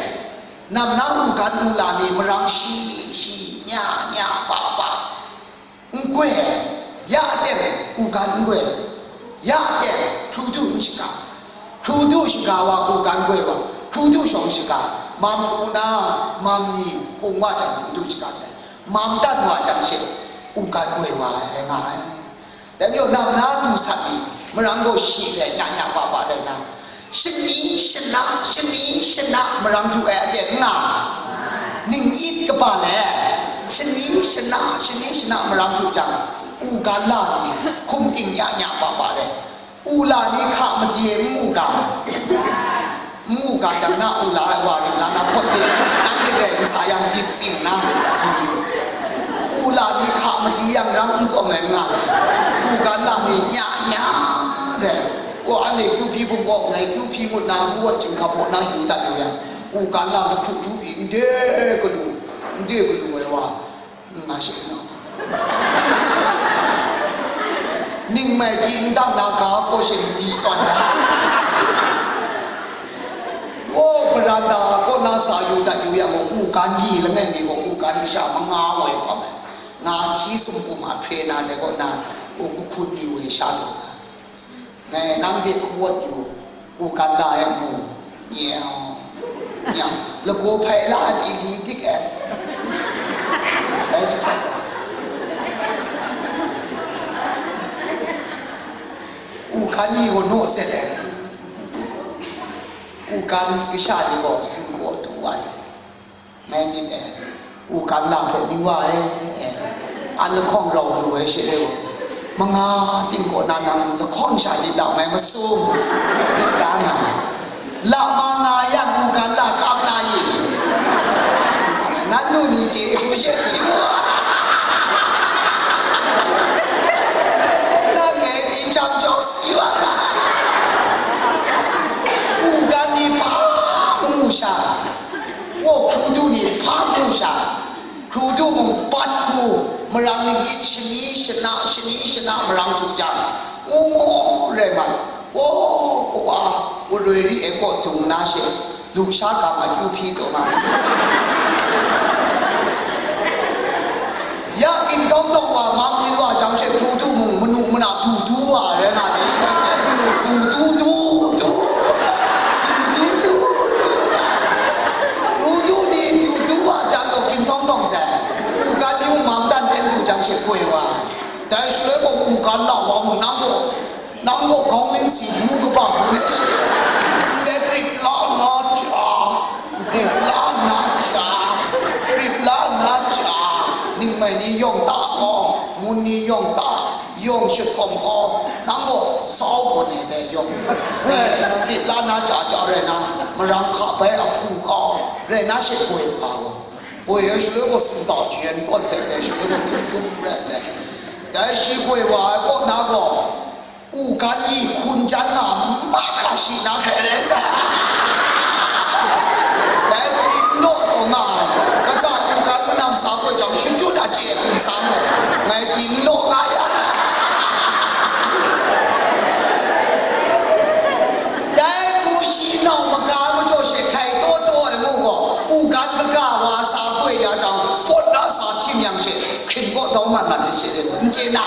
nam na u gan u la ni marang shi shi, nya nya, pa pa, n goi ai, ya aten u gan n goi, ya aten hkru du n shaga, hkru du shaga wa u gan goi wa, hkru du shawng shaga, mam hkru na, mam ni kung wa jang hkru du shaga sai. Mam dat wa jang she, u gan woi wa ai rai nga ai. Dai majaw, nam na du sat ni, marang gaw shi rai, nya nya pa pa rai na, shani shana, shani shana marang du ai aten n nga, ning it kaba le, shani shana, shani shana marang du jang, u gan la ni, hkum ting nya nya pa pa rai. U la ni hka madi e n mu ga, n mu ga jang, na u la ai wa ring la, na hpawt de, nang de rai n sa yang, dip tsing na, u la ni hka madi yang, rang n tsawm ai n nga sai. U gan la ni nya nya de, gaw, anhte kyu hpyi bum gaw, ngai kyu hpyi ngut na, n hku wat chyinghka hpaw na yu dat yu yang, u gan la lahkru htu pyi, n de galu, n de galu ai wa, nga she nga. Ning mai pyi n dang na ga kaw she madi tawn da. Gaw, baranda kaw na sa yu dat yu yang gaw, u gan yi langai mi gaw, u gan sha manga woi hkawm ai. Nga hkyi sumpu ma hpre na dai kaw na, u kahkun ni woi sha tawn da. Ngai nang de hku wat yu, u gan la e mu, nyau, nyau, lagaw hpai la ai pyi li dik ai. Bai jahkrat ai. U gan ni gaw naw set ai. U gan kasha ni gaw singkaw du wa sai. Ngai myit e, u gan la hpe ning wa e, e, an lahkawng rau lu ai she re u. Manga ting kaw na nang lahkawng sha lit lau ngai masum, lit la nga. La ma nga yang u gan la kap na i? Nan nu ni chye hku she di mu. Hkrudu mung bat hku, marang ning myit shani shana, shani shana marang htu jang, ngu ngu rai mat, o, kawa, waroi ri ai kaw dung na she, lusha ga ma kyu hpyi taw nga. Ya ginhtawng tawng wa, mam yin wa jang she, hkrudu mung manu mana du du wa rai nga ni, shi bai she, du du du du, du du du du. Hkrudu ni du du wa jang gaw ginhtawng tawng sai, u gan ni mung mam dan ten du jang she koi wa. Dai shaloi gaw u gan na wa mung nang gaw, nang gaw gawng ling si bu kaba gun ai shi. Ndai grip la na ja, grip la na ja, grip la na ja, ningmai ni yawng ta gaw, mun ni yawng ta, yawng shachyawm gaw, nang gaw sau gun ai dai yawng. Eh, grip la na ja ja rai na, marang hka bai ahpu gaw, rai na she koi wa gaw. Koi ai shaloi gaw sumta jen tawn sai, dai shaloi gaw hkum hkum rai sai. Dai shi koi wa ai kaw na gaw, u gan yi hkun jan nga mahkra shi na hkrai rai sai. Dai pyi n law taw nga ai, kaga u gan manam sa koi jang, shim chyu na chye hkum sa mu, ngai pyi n law nga ya. Dai hku shi nau maga majaw she hkai taw taw ai mu gaw, u gan kaga wa sa koi ya jang, pawt na sa htim yang she, hkrim kaw dau mat mat ai she, n chye na?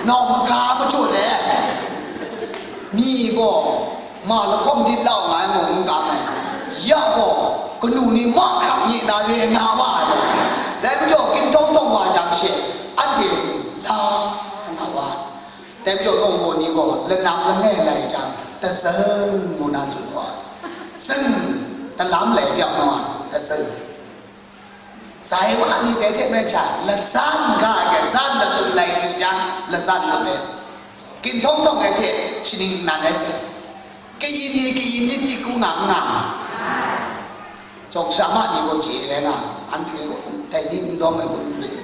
Nau maga majaw le, mi gaw ma lahkawng lit lau nga ai mung n kam ai, ya gaw kanu ni mahkra nye na re nga wa ai. Rai majaw, ginhtawng tawng wa jang she, anhte la nga wa ai. Dai majaw, lawng gaw ni gaw lanam langai lai jang, tazang ngu na tsun gaw, zang, talam lai byak naw a, tazang. Sai wa ni dai hte maren sha, lazan ga ai, zan latum lai pru jang, lazan lam ai. Ginhtawng tawng ai hte shaning nan ai sai. Kayin ni, kayin ni tiku nga n nga? Jawng sara ma ni gaw chye rai nga, anhte gaw dai ni n lawm ai kun n chye.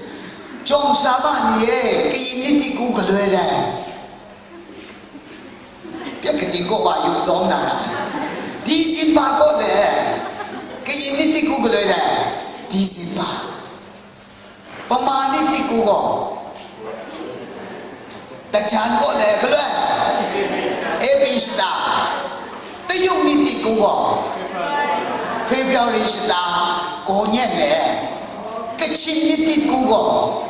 Jawng sara ma ni e, kayin ni tiku galoi rai? Pyak kating kaw wa yu lawm na ra ai. Disimba kaw le, kayin ni tiku galoi rai? Disimba. Pama ni tiku gaw? Dajan kaw le, galoi? April shata. Tayung ni tiku gaw? February shata. Gaw nyen le? Kachin ni tiku gaw?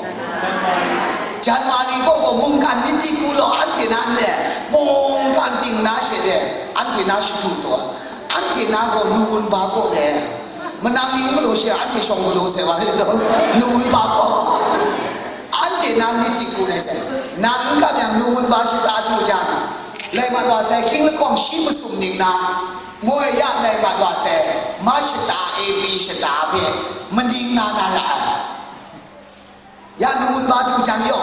January kaw gaw mungkan ni tiku law, anhte na n le? Mungkan ting na she le, anhte na shadu taw. Anhte na gaw nawun ba kaw le? Manang ni n galaw she, anhte shawng galaw sai wa rit law, nawun ba gaw. Anhte na myit tiku rai sai. Nang n kam yang nawun ba shata du jang, lai mat wa sai, hkying lahkawng shi masum ning na, moi ya lai mat wa sai, ma shata, A B shata hpe maning nga na ra ai. Ya nawun ba du jang yaw,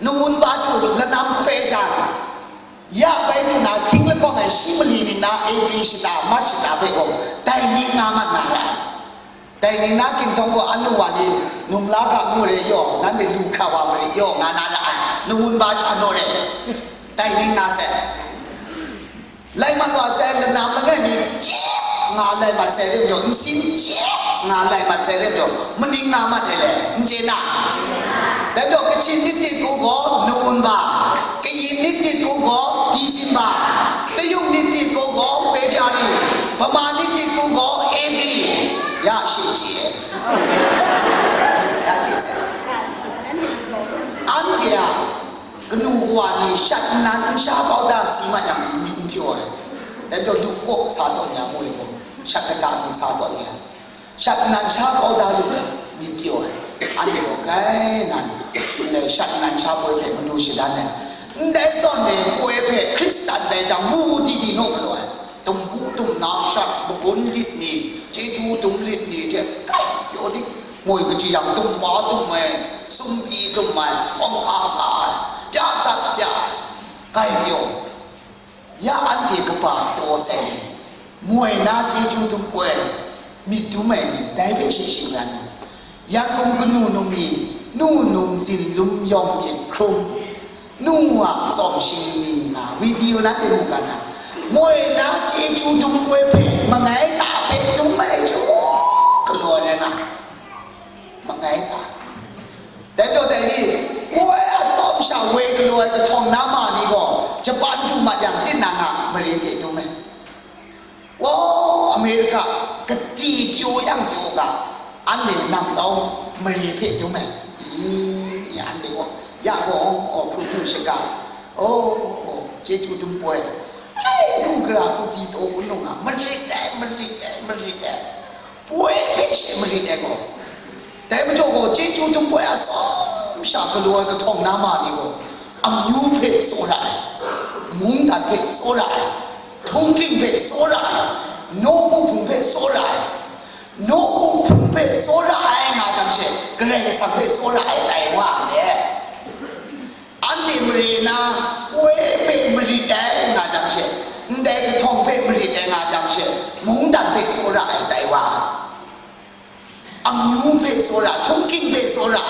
nawun ba du lanam hkoi jang, ya bai du na hkying lahkawng ai shi mali ning na, April shata, March shata hpe gaw, dai ning nga mat na ra ai. Dai ning na ginhtawng gaw, anu wa ni, num la ga ngu re yaw, nanhte lu hkra wa marit yaw, nga na ra ai, nawun ba sha naw re, dai ning nga sai. Lai mat wa sai, lanam langai mi chyep nga lai mat sai re majaw, nsin chyep nga lai mat sai re majaw, maning nga mat ai le, n chye na? Dai majaw, Kachin ni tiku gaw November, Kayin ni tiku gaw December, Tayung ni tiku gaw February, Bama ni tiku gaw April. Ya shi chye ai. Ya chye sai. Anhte a kanu kawa ni shat nnan nsha kau da si ma yang, myit n pyaw ai. Dai majaw, lup kaw sa tawn ya, moi gaw, shat kata ni sa tawn ya, shat nnan sha kau da lu jang, myit pyaw ai. Anhte gaw grai nan, ndai shat nnan sha poi hpe manu shadan ai. Ndai zawn e poi hpe Hkristan tai jang, wu wu di di naw galaw ai. Tumbu tumna shat, magun lit ni, chyeju dum lit ni hte kai pyaw di, moi kaji yang, tumba tum ai, sumpyi tum ai, hkawng ka ka ai, pya sat pya ai, kai pyaw. Ya anhte kaba taw sai ni, moi na chyeju dum poi, myit dum ai ni, dai hpe shi shingran ai. Yangon kanu num ni, nu num zinlum yawng myit hkrum, nu a tsawm shing ni nga, video na de mu ga na, moi na chyeju dum poi hpe, mangai ta hpe dum ai chyu galaw ai rai nga. Gadi pyaw yang pyaw ga, anhte namtau mare hpe dum ai. I, anhte gaw, ya gaw, o, hkrudu shaga, o, o, chyeju dumpoi, ai, nu gara hku di taw kun nung a, marit ai, marit ai, marit ai, poi hpe she marit ai gaw. Dai majaw gaw, chyeju dumpoi atsawm sha galaw ai kahtawng na ma ni gaw, amyu hpe tsawra ai, mungdan hpe tsawra ai, htunghking hpe tsawra ai, nawku hpung hpe tsawra ai, nawku hpung hpe tsawra ai nga jang she, Karai Kasang hpe tsawra ai tai wa ai le. Anhte mare na, poi hpe marit ai nga jang she, ndai kahtawng hpe marit ai nga jang she, mungdan hpe tsawra ai tai wa ai. Amyu hpe tsawra, htunghking hpe tsawra,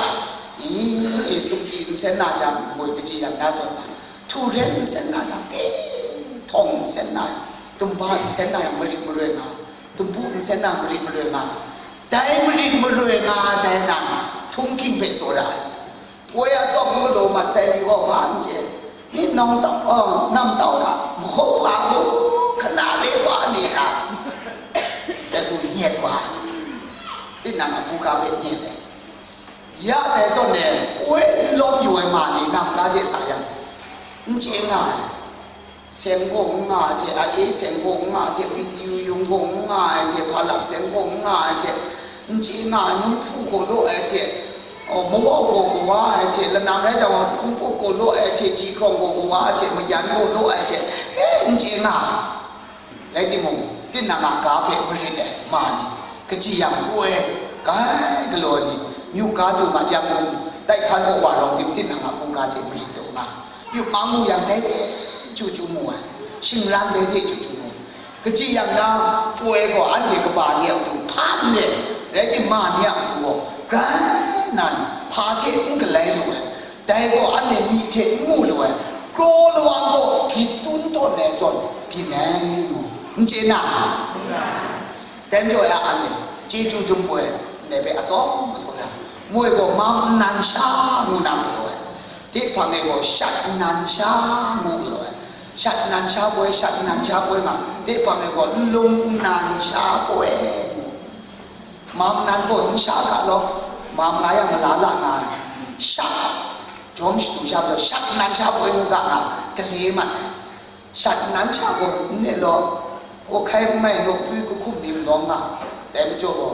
i, i, sumki nsen na jang, moi kaji yang na zawn na, htu ren nsen na jang, e, htawng nsen na, tumba nsen na yang marit maroi nga, tumbu nsen na marit maroi nga, dai marit maroi nga dai nan, htunghking hpe tsawra ai. Poi atsawm galaw mat sai ni gaw, hpa n chye, myit nawng tau, uh, nam tau hta, mahkaw hpa hku, hkana le hpa ni hta, dai hku nyet wa ai. Tinang a buga hpe nyet ai. Ya dai zawn e, poi n lawm yu ai ma ni, nam ga de sa yang, n chye nga ai. Seng gaw n nga ai hte, a e seng gaw n nga ai hte, wit yu yung gaw n nga ai hte, hpa lap seng gaw n nga ai hte, n chye nga ai, nunghpu gaw law ai hte, o, mawau gaw kawa ai hte, lanam rai jang gaw, hkungpup gaw law ai hte, ji hkawng gaw kawa ai hte, mayan gaw law ai hte, e, n chye nga ai. Rai timung, tinang a ga hpe marit ai ma ni, kaji yang poi, grai galaw ai ni, myu ga du ma, Yangon, tai hkan gaw wa rawng tim, tinang a mungga hte marit taw nga. Yup mang mu yang dai de chyu chyu mu ai, shingran dai de chyu chyu mu ai. Kaji yang na, poi gaw anhte kaba ni a matu hpa n re, rai timung, ma ni a matu gaw grai nan, hpa hte n galai lu ai. Dai gaw anhte myi hte n mu lu ai. Kraw lawang gaw gyit tun tawn ai zawn byin ai, n chye na? Dai majaw ya anhte chyeju dumpoi ndai hpe atsawm galaw na, moi gaw mam nnan sha ngu na galaw ai. Dai hpang e gaw shat nnan sha ngu galaw ai. Shat nnan sha poi, shat nnan sha poi nga, dai hpang e gaw nlung nnan sha poi ngu. Mam nnan gaw n sha ga law, mam nga yang mala la nga ai. Shat, jawm shadu sha majaw, shat nnan sha poi ngu ga nga, gale mat ai. Shat nnan sha gaw n ne law, kawhkai n mai, nawkpui kahkum ni malawng nga, dai majaw gaw,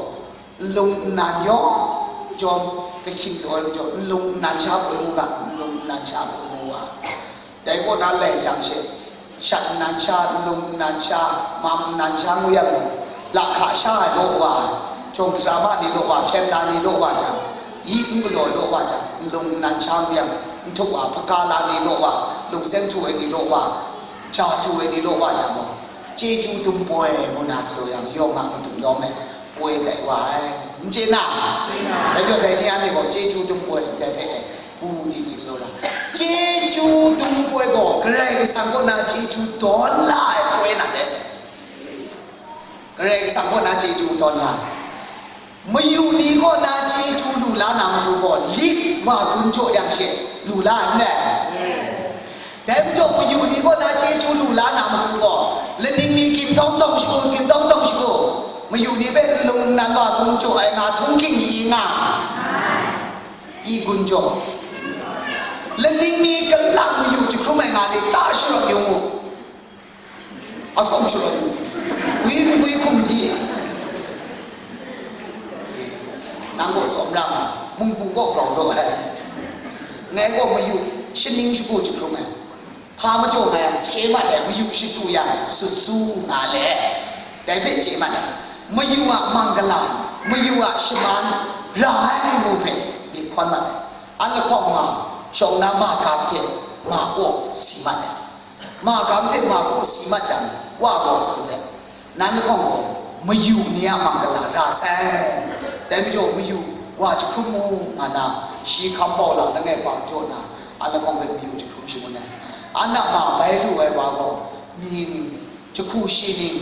nlung nnan yawng jawm, kahkying daw ai majaw, nlung nnan sha poi ngu ga, nlung nnan sha poi ngu wa. Dai kaw na lai jang she, shat nnan sha, nlung nnan sha, mam nnan sha ngu yang gaw, lahka sha ai law wa ai, jawng sara ma ni law wa, hpyen la ni law wa jang, yi n galaw ai law wa jang, nlung nnan sha ngu yang, nhtuk wa, hpaka la ni law wa, lungseng htu ai ni law wa, ja htu ai ni law wa jang gaw, chyeju dumpoi ngu na galaw yang, yawng a matu yawng e, poi tai wa ai. N chye na? Dai majaw dai ni anhte gaw chyeju dumpoi ndai hpe pu di di galaw na. Chyeju dumpoi gaw Karai Kasang kaw na chyeju dawn la ai poi na dai sai. Karai Kasang kaw na chyeju dawn la ai. Mayu ni kaw na chyeju lu la na matu gaw, lit wa gun jaw yang she lu la ai n rai. Dai majaw, mayu ni kaw na chyeju lu la na matu gaw, laning mi gimtawng tawng shagu, gimtawng tawng shagu, mayu ni hpe nlung nnan wa gun jaw ai nga htunghking i nga, i gun jaw. Laning mi kalang mayu jahkrum ai nga ni ta sharawt yu mu. Atsawm sharawt yu. Gwi, gwi hkum di. Nang gaw tsawm ra nga, munggu gaw grau law ai. Ngai gaw mayu, shaning shagu jahkrum ai. Hpa majaw nga yang chye mat ai, mayu shatu yang sut su nga le, dai hpe chye mat ai. Mayu a manggala, mayu a shaman ra ai ngu hpe myit hkawn mat ai. An lahkawng ma, shawng na ma gam hte ma kaw si mat ai. Ma gam hte ma kaw si mat jang, Wa gaw tsun sai. Nan lahkawng gaw, mayu ni a manggala ra sai. Dai majaw, mayu wa jahkrum mu nga na, shi hkam bau la langai pa jaw na, an lahkawng hpe mayu jahkrum shangun ai. An a ma bai lu ai wa gaw, mying, jahku shi ning,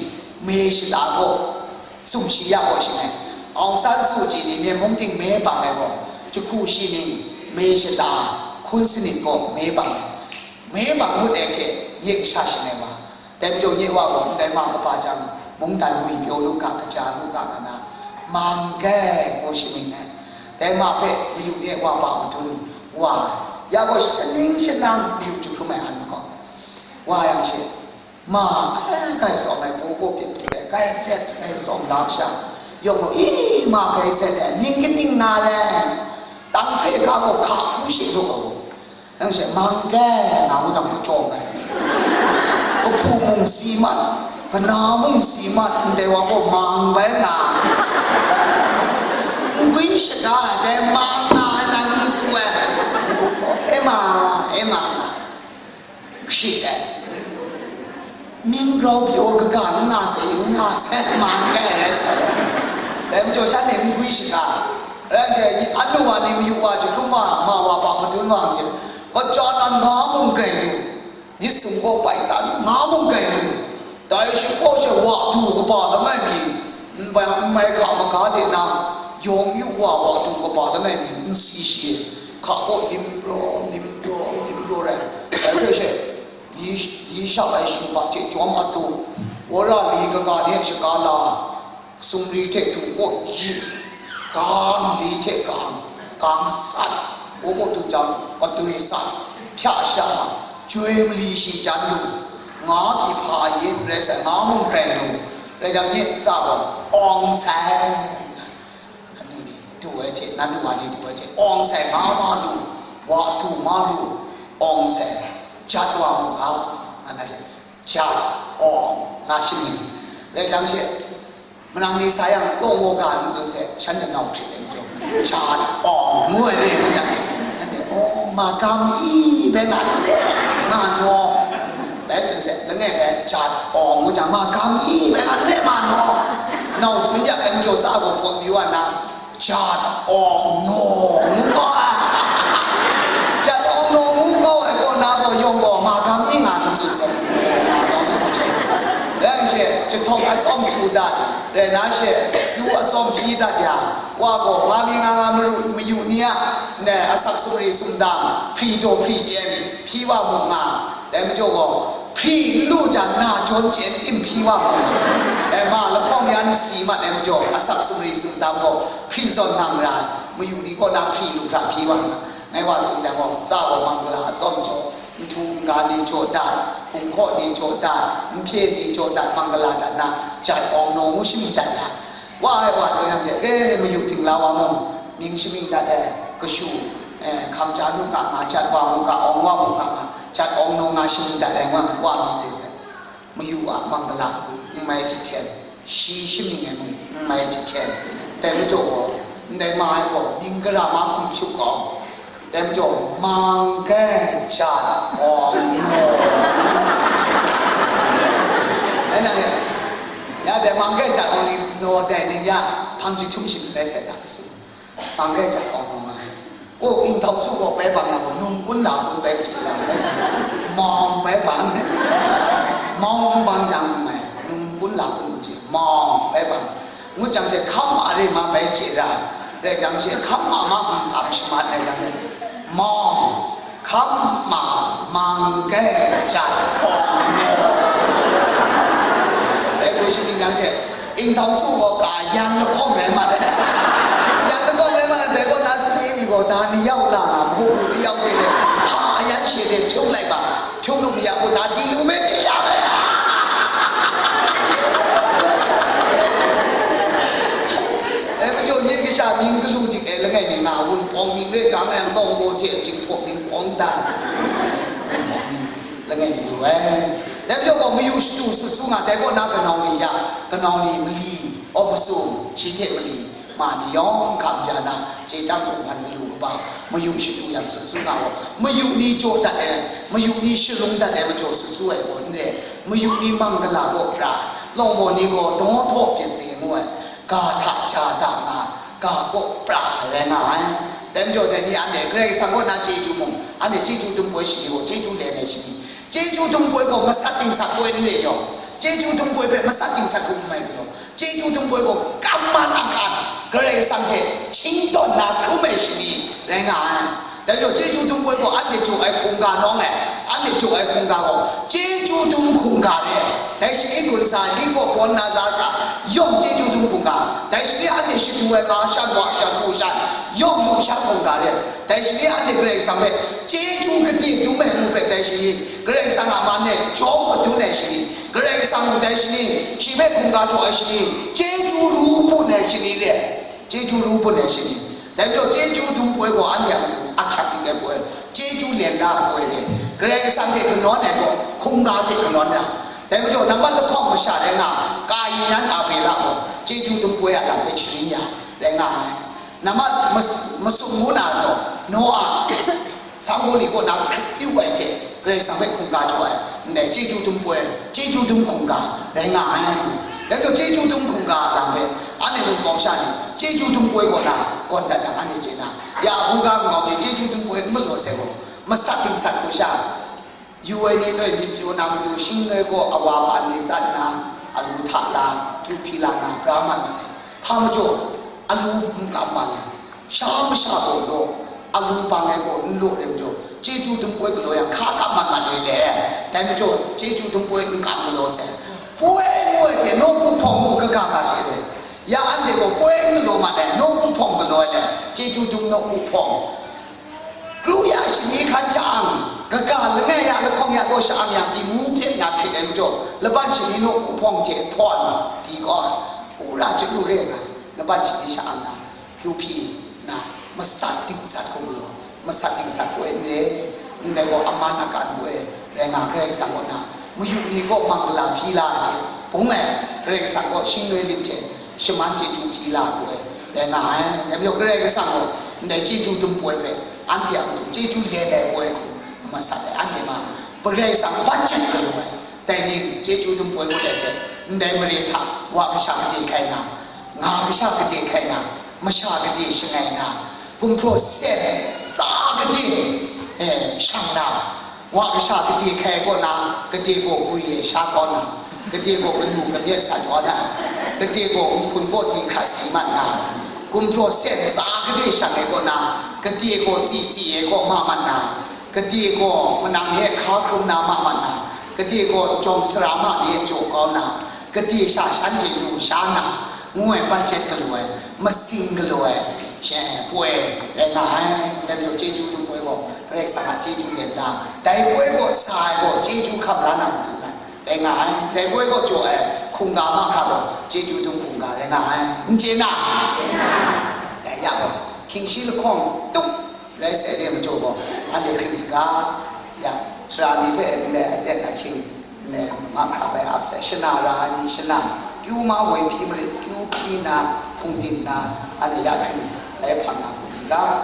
me shata gaw, sumshi ya gaw shangai. Aung San Suu Kyi ni Myen mung ting me bang ai gaw, jahku shi ning, me shata, hkun sanit gaw me bang ai. Me bang ngut ai hte, nye kasha shangai wa. Dai majaw nye wa gaw ndai ma kaba jang, Mungdan ngwi pyaw lu ga, kaja lu ga nga na, Mangke ngu shi myit ai. Dai ma hpe mayu ni wa pa madun wa, ya gaw shaning shanang mayu jahkrum ai an gaw, wa yang she, ma, ai, kai tsawm ai, paw kaw pyit pyit ai, kai tsep, kai tsawm la sha, yawng gaw, i, ma grai tsep ai, mying kaning na re, tang hpe ga gaw hka hku she lu gaw, nang she, Mangke, nga ngu jang kachawng ai. Kahpu mung si mat, kana mung si mat, ndai wa gaw mang bai nga. N gwi shaga ai, dai mang nga ai nan n hku ai. E ma, e ma nga. Hkrit ai. Mying grau pyaw kaga n nga sai, n nga sai, mang rai rai sai. Dai majaw shanhte n gwi shaga. Rai she, anu wa ni mayu wa jahkrum wa, ma wa pa madun wa nge, kaja nan nga mung grai lu, myit sum gaw pai tan nga mung grai lu, dai shi gaw she wa du kaba langai mi, n bai, n mai hka maga de na, yawng yu wa wa du kaba langai mi, n si shi, hka gaw lim raw, lim raw, lim raw rai. Dai hpe she, yi, yi shang ai shingbat hte jawm atu, wora li kaga ni shaga la, sumri hte du kaw yi, gang li hte gang, gang sat, u kaw du jang, kadoi sat, hpya sha, joi mali shi jan lu, nga pyi hpa yin rai sai, nga mung rai lu, rai jang nye tsa gaw, awng sai. Nannu ni du ai hte, nannu wa ni du ai hte, awng sai, nga ma lu, wa du ma lu, awng sai, jat wa mu ga, nga na she, jat awng nga shi myit. Rai jang she, manang ni sa yang, law wa ga n tsun se, shanhte nau hkrit ai majaw, jat awng ngu ai re, ngu jang she, shanhte, oh, ma gam i, bai nga n le, nga naw, bai tsun se, langai bai, jat awng ngu jang, ma gam i, bai nga n le, ma naw, nau tsun ya ai majaw, sa gaw pawt mayu wa na, Jat awng naw ngu kau ai. Jat awng naw ngu kau ai kaw na gaw yawng gaw ma gam i nga n tsun sai. Nga gaw mi hku chye. Rai nna she, jahtawng atsawm htu dat, rai na she, yu atsawm hpyi dat ya, wa gaw hpa mi nga nga maru, mayu ni a, ne, asak sumri sumdam, hpri daw hpri chyen, hpyi wa mu nga, dai majaw gaw, hpri n lu jang, na jawn chyen tim hpyi wa mu. E ma, lahkawng yan si mat ai majaw, asak sumri sumdam gaw, hpri zawn nang ra, mayu ni kaw na hpri lu hkra hpyi wa nga. Ngai wa tsun jang gaw, tsa gaw mangala atsawm jaw, nhtu n-ga ni jaw dat, hpunghkaw ni jaw dat, nhpye ni jaw dat, mangala dat na, jat awng naw ngu shami dat ya. Wa ai wa tsun yang she, e, mayu ting la wa mung, mying shamying dat ai, kashu, e, hkam ja lu ga nga, jat wa mu ga, awng wa mu ga nga, jat awng naw nga shami dat ai, wa, wa myit dai sai. Mayu a mangala, n mai jahten, shi shamying ai mung, n mai jahten, dai majaw gaw, ndai ma ai gaw, mying gara ma hkum hpyu gaw, dai majaw, mang kai jat awng naw. Dai nang e, ya dai mang kai jat awng ni naw dai ning ya, hpang jahtum shamying lai sai na, kasu. Mang kai jat awng naw nga ai. O, inghtaw su gaw bai bang ya gaw, num kun la kun bai chye ra, bai jang, mawng bai bang, mawng bang jang mai, num kun la kun chye, mawng bai bang. Ngut jang she, hkam ma re ma bai chye ra, rai jang she, hkam ma ma n kam shamat rai jang, mawng, hkam ma, mang kai jat awng naw. Dai hku shani jang she, Inghtaw su gaw ka yan lahkawng rai mat ai. Yan lahkawng rai mat ai, dai gaw na si ni gaw, da ni yau la nga, muk lu ni yau hte le, hpa yan she hte hpyung lai ma, hpyung lu ni ya gaw, da di lu me de ya me. Dai majaw nye kasha mying galu dik e langai mi nga, wunpawng mying re ga nga yang, nawng gaw hte jinghpaw mying pawng dan. Wunpawng mying langai mi lu ai. Dai majaw gaw mayu shatu sut su nga, dai kaw na kanau ni ya, kanau ni mali, aw masum, shi hte mali, ma ni yawng hkam ja na, chye chyam hkunggan malu kaba, mayu shatu yang sut su nga gaw, mayu ni jaw dat ai, mayu ni shalung dat ai majaw sut su ai gaw n re, mayu ni mangala gaw pra, lawngbaw ni gaw daw htaw pyit se ngu ai, ga hta ja da nga, ga kaw pra ai rai nga ai. Dai majaw dai ni anhte Karai Kasang kaw na chyeju mung, anhte chyeju dum poi shani gaw, chyeju len ai shani, chyeju dum poi gaw masat dingsat poi n re yaw, chyeju dum poi hpe masat dingsat hku n mai galaw, chyeju dum poi gaw kam man akan, Karai Kasang hte htingdawn na hkrum ai shani rai nga ai. Dai majaw chyeju dum poi gaw anhte jaw ai hkungga nawng e, anhte jaw ai hkungga gaw chyeju dum hkungga re ai. Dai shani gun sa, li kaw kawn na la sa, yawng chyeju dum hkungga. Dai shani anhte shadu ai ga shan wa shan u shan, yawng lusha hkungga re. Dai shani anhte Karai Kasang hpe chyeju gade dum ai ngu hpe dai shani, Karai Kasang a man e jawng madun ai shani, Karai Kasang dai shani, shi hpe hkungga jaw ai shani, chyeju ru bun ai shani re. Chyeju ru bun ai shani. Dai majaw chyeju dum poi gaw anhte a matu ahkyak dik ai poi, chyeju len da ai poi re. Karai Kasang hte kanawn ai gaw hkungga hte kanawn ra. Dai majaw nambat lahkawng masha rai nga, Kayin yan Abela gaw chyeju dum poi a lam hpe sharin ya rai nga ai. Nambat mas-, masum ngu na gaw Noa, sanghku li kaw na hkrit kyu ai hte Karai Kasang hpe hkungga jaw ai, ndai chyeju dum poi, chyeju dum hkungga rai nga ai. Dai majaw chyeju dum hkungga a lam hpe, anhte Wunpawng sha ni chyeju dum poi kaw na gawn dat yang anhte chye na, ya, buga nkau ni chyeju dum poi n galaw sai gaw, masat dingsat hku sha, yu ai ni noi myit pyaw na matu, shingnoi gaw awa ban ni tsat nna, alu hta la, kyu hpyi la nna, bra mat mat ai. Hpa majaw, alu n kam bang ai, sha masha gaw law, alu bang ai gaw n law rai majaw, chyeju dum poi galaw yang hka kam mat mat ai le, dai majaw, chyeju dum poi n kam galaw sai. Poi ngu ai hte nawku hpawng mu kaga ga she ai. Ya anhte gaw poi n galaw mat ai, nawku hpawng galaw ai le, chyeju dum nawku hpawng. Kru ya shani hkan sha-ang, kaga langai ya lahkawng ya gaw sha-ang yang, imu byen na hkrit ai majaw, laban shani nawku hpawng hte hpawn di gaw, kura chyalu re nga, laban shani sha-ang na, kyu hpyi na, masat dingsat hku galaw, masat dingsat poi n re, ndai gaw aman akan poi rai nga, Karai Kasang kaw na, mayu ni kaw manggala hpyi la ai hte bung ai, Karai Kasang kaw shingnoi lit hte shaman chyeju hpyi la poi rai nga ai. Dai majaw Karai Kasang gaw ndai chyeju dum poi hpe anhte a matu chyeju len ai poi hku masat ai, anhte ma Karai Kasang bat jep galaw ai. Dai ning chyeju dum poi ngut ai hte, ndai mare hta wa kasha gade hkai na, nga kasha gade hkai na, masha gade shangai na, gumhpraw sen tsa gade, eh, shang na, wa kasha gade hkai kaw na, gade gaw gwi e sha kau na, gade gaw kanu kamyet sa jaw na, gade gaw nhkun gaw di hkra si mat na, gumhpraw sen tsa gade shang ai kaw na, gade gaw tsi tsi e kaw ma mat na, gade gaw manang e hka hkrum na ma mat na, gade gaw jawng sara ma ni e jaw kau na, gade sha shanhte lu sha na, ngu ai bat jep galaw ai, masing galaw ai, she poi rai nga ai. Dai majaw chyeju dum poi gaw Karai Kasang a chyeju len la, dai poi gaw sa ai gaw chyeju hkam la na matu na rai nga ai. Dai poi gaw jaw ai hkungga mahkra gaw chyeju dum hkungga rai nga ai. N chye na? Dai ya gaw, hkying shi lahkawng tup rai sai re majaw gaw, anhte hkring saga, ya, sara ni hpe ndai aten ahkying, ndai mahkra bai ap sai, shana ra ai ni shana, kyu ma woi hpyi marit, kyu hpyi na, hpung din na, anhte ya hkring rai hpang na hku di ga,